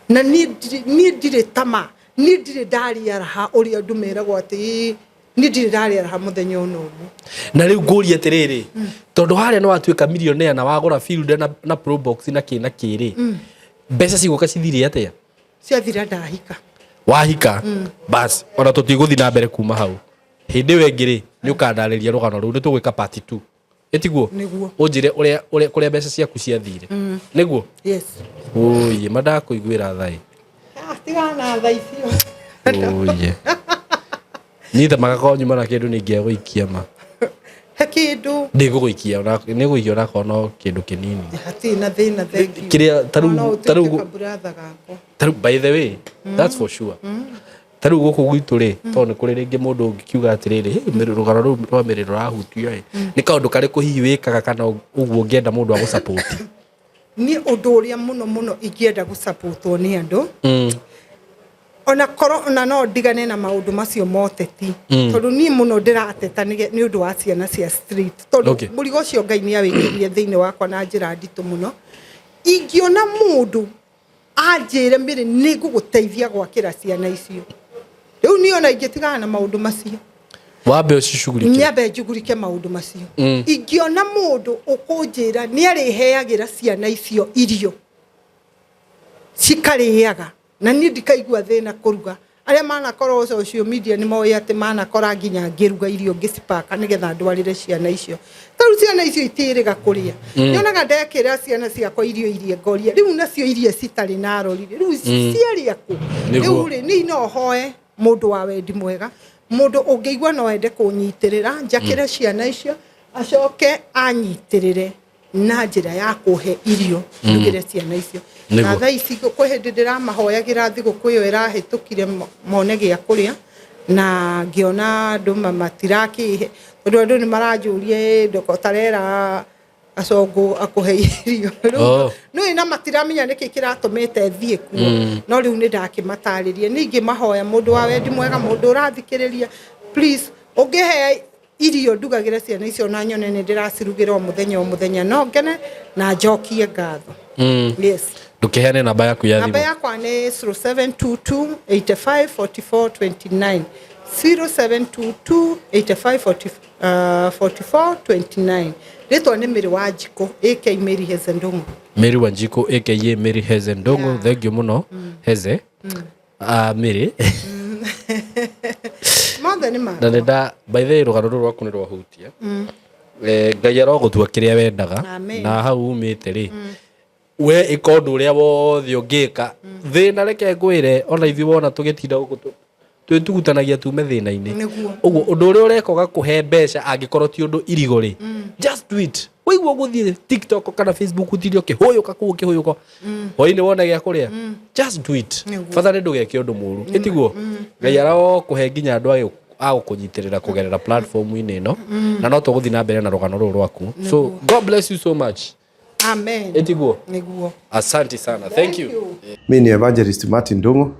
Na niĩ ndirĩ tama, niĩ ndirĩ ndarĩa raha ũrĩa andũ meragwo atĩ ĩĩ, Niĩ ndirĩ ndarĩaraha mũthenya ona ũmwe. Na rĩu ngũrie atĩrĩrĩ, tondũ harĩa nĩ watuĩka millionaire na wagũra field na probox na kĩ na kĩ rĩ, mbeca cigũka cithire atĩa? Ciathira ndahika. Wahika bas, ona tũtigũthiĩ na mbere kuma hau. Hĩndĩ ĩyo ĩngĩ rĩ, nĩ ũkandarĩria rũgano rũu, nĩ tũgwĩka part 2, ĩtiguo? Nĩguo. Ũnjĩre ũrĩa kũrĩa mbeca ciaku ciathire, nĩguo? Yes. Ũiye, mandakũiguĩra thaĩ. Ah, tigana na tha icio. Ũiye, niĩ ta magakorwo nyuma na kĩndũ nĩ ingĩagũikia ma. He kĩndũ. Ndĩgũgũikia, nĩgũikia onakorwo no kĩndũ kĩnini. Hatirĩ na thĩna, thank you. Kĩrĩa tarĩu No ũtuĩke tarĩu kaburatha gakwa. Tarĩu, by the way, that's for sure, tarĩu gũkũ gwitũ rĩ, tondũ nĩ kũrĩ rĩngĩ mũndũ ũngĩkiuga atĩrĩrĩ, "Hey, rũgano rũu rwa Mĩrĩ rũrahutia ĩ, nĩ kaũndũ karĩkũ hihi wĩkaga kana ũguo ũngĩenda mũndũ agũsupport?" Niĩ ũndũ ũrĩa mũno mũno ingĩenda gũsupportwo nĩ andũ, ona korwo ona no ndigane na maũndũ macio moteti, tondũ niĩ mũno ndĩrateta nĩ ũndũ wa ciana cia street, tondũ mũrigo ũcio Ngai nĩ awĩkĩrire thĩinĩ wakwa na njĩra nditũ mũno. Ingĩona mũndũ anjĩre, "Mĩrĩ, nĩ ngũgũteithia gwakĩra ciana icio," rĩu niĩ ona ingĩtigana na maũndũ macio. Wambe ũcicugurike. Nyambe njugurike maũndũ macio. Ingĩona mũndũ ũkũnjĩra nĩ arĩheagĩra ciana icio irio cikarĩaga na niĩ ndikaigua thĩna kũruga, arĩa manakorwo social media nĩ moĩ atĩ manakora nginya ngĩruga irio ngĩcipaka nĩgetha ndwarĩre ciana icio. Tarĩu ciana icio itĩrĩga kũrĩa. Nyonaga ndekĩra ciana ciakwa irio iria ngoria rĩu nacio iria citarĩ na arori rĩu ciarĩa kũ? Rĩu rĩ, niĩ no hoe mũndũ wa wendi mwega, mũndũ ũngĩigua no ende kũnyitĩrĩra njakĩre ciana icio, acoke anyitĩrĩre na njĩra ya kũhe irio ndugĩre ciana icio. Na thaa ici kwĩ hĩndĩ ndĩramahoyagĩra thigũkũ ĩyo ĩrahĩtũkire mone gĩa kũrĩa, na ngĩona andũ matirakĩhe, tondũ andũ nĩ maranjũria, "Ĩ, ndoko tarera acongũ akũhe irio?" Rĩu nĩũĩ na matiramenya nĩkĩ kĩratũmĩte thiĩ kuo. No rĩu nĩ ndakĩmatarĩria. Ningĩ mahoya mũndũ wa wendi mwega, mũndũ ũrathikĩrĩria, please, ũngĩhe irio ndugagĩre ciana icio na nyone nĩ ndĩracirugĩra o mũthenya o mũthenya, no ngene na njokie ngatho. Yes. Ndũkĩheane namba yaku ya Namba thimũ. Yakwa nĩ 0722 85 44 29, 0722 85 44 29. Rĩtwa nĩ Mĩrĩ wa Njikũ aka Mary Heze Ndung'u. Mary Wanjiku aka Mary Heze Ndung'u. Thank you mũno, Heze, Mary. Mothe nĩ Na makwa. nĩ nda, by the way, rũgano rũrũ rwaku nĩ rwahutia. Ngai arogũtua kĩrĩa wendaga. Amen. Na hau umĩte rĩ, we ĩka ũndũ ũrĩa wothe ũngĩka. Thĩna, reke ngwĩre, ona ithuĩ wona tũgĩtinda gũkũ twĩtugutanagia tume thĩna-inĩ. Ũguo ũndũ ũrĩa ũreka ũgakũhe mbeca, angĩkorwo ti ũndũ irigo rĩ, just do it. Waigua gũthiĩ TikTok kana Facebook, ũtinde ũkĩhũyũka kũu ũkĩhũyũka, hwainĩ wone gĩa kũrĩa, just do it. Bata nĩ ndũgeke ũndũ mũru, ĩtiguo? Ngai arokũhe nginya andũ a gũkũnyitĩrĩra kũgerera platform-inĩ ĩno, na no tũgũthiĩ na mbere na rũgano rũrũ rwaku. So God bless you so much. Amen. Ĩtiguo? Nĩguo. Asante sana, thank you. Mi ni Evangelist Martin Ndung'u,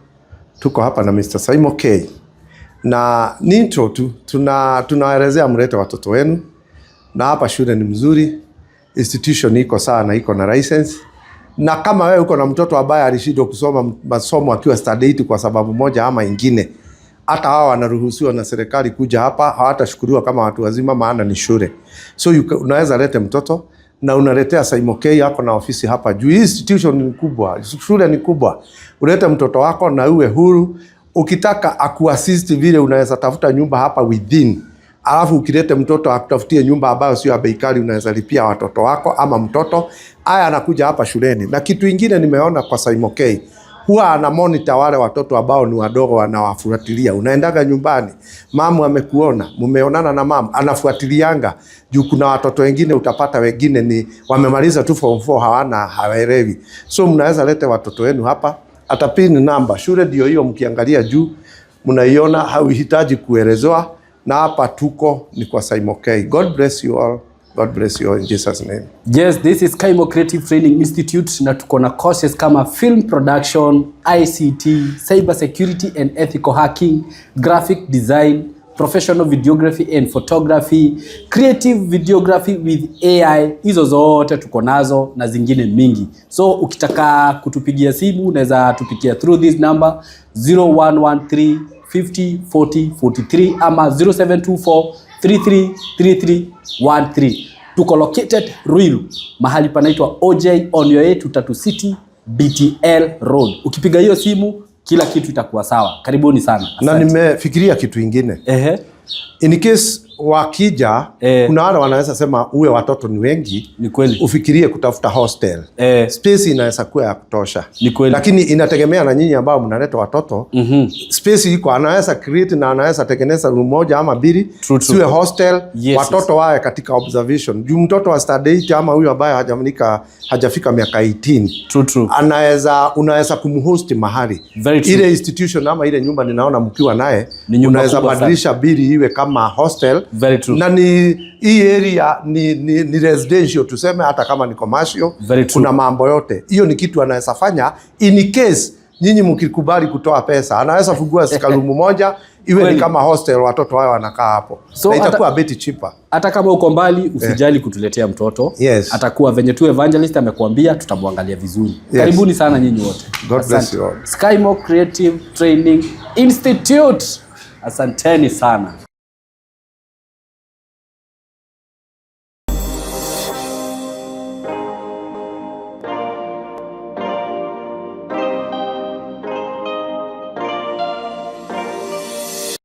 tuko hapa na Mr. Simon K na ni intro tu, tunaelezea mlete watoto wenu, na hapa shule ni mzuri, institution iko sawa na iko na license. Na kama wewe uko na mtoto ambaye alishindwa kusoma masomo akiwa standard 8 kwa sababu moja ama ingine, hata hawa wanaruhusiwa na serikali kuja hapa, hawatashukuriwa kama watu wazima, maana ni shule. So unaweza lete mtoto na unaletea Simon K yako na ofisi hapa juu. Hii institution ni kubwa, shule ni kubwa. Ulete mtoto wako na uwe huru. Ukitaka akuassist vile, unaweza tafuta nyumba hapa within, alafu ukilete mtoto akutafutie nyumba ambayo sio ya bei kali, unaweza lipia watoto wako ama mtoto aya anakuja hapa shuleni. Na kitu ingine nimeona kwa Simon K, huwa ana monitor wale watoto ambao ni wadogo, anawafuatilia. Unaendaga nyumbani, mamu amekuona, mumeonana na mamu, anafuatilianga juu kuna watoto wengine utapata wengine ni wamemaliza tu form 4, hawana, hawaelewi. So mnaweza lete watoto wenu hapa, hata pin namba shule ndio hiyo, mkiangalia juu mnaiona, hauhitaji kuelezewa. Na hapa tuko ni kwa Simon K. God bless you all. God bless you all in Jesus' name. Yes, this is Kaimo Creative Training Institute na tuko na courses kama film production, ICT, cyber security and ethical hacking, graphic design, professional videography and photography, creative videography with AI. Hizo zote tuko nazo na zingine mingi. So ukitaka kutupigia simu, unaweza tupigia through this number, 0113. 50 40 43 ama 0724 33 33 13. Tuko located Ruiru, mahali panaitwa OJ on your way to Tatu City BTL Road. Ukipiga hiyo simu, kila kitu itakuwa sawa. Karibuni sana. Na Asante. nimefikiria kitu ingine. In case wakija, kuna wale wanaweza sema uwe watoto ni wengi. Ni kweli. Ufikirie kutafuta hostel. Space inaweza kuwa ya kutosha. Ni kweli. Lakini inategemea na nyinyi ambao mnaleta watoto. Space iko, anaweza create na anaweza tengeneza room moja ama mbili. True, true. Siwe hostel, watoto wawe katika observation. Juu mtoto wa standard 8 ama huyu ambaye hajafika miaka 18. True, true. Anaweza unaweza kumhost mahali. Very true. Ile institution ama ile nyumba ninaona mkiwa naye, Ni nyumba unaweza kubwa sana. badilisha bili iwe kama hostel. Very true. Na ni hii area ni residential tuseme, hata kama ni commercial. Very true. Kuna mambo yote hiyo, ni kitu anaweza fanya in case nyinyi mkikubali kutoa pesa, anaweza fungua ka room moja iwe ni Kweli. kama hostel, watoto wao wanakaa hapo. So Na itakuwa bit cheaper. Hata kama uko mbali, usijali kutuletea mtoto. Atakuwa venye tu evangelist amekuambia, tutamwangalia vizuri. Karibuni sana nyinyi wote. God bless Asante. you all. Skymo Creative Training Institute, asanteni sana.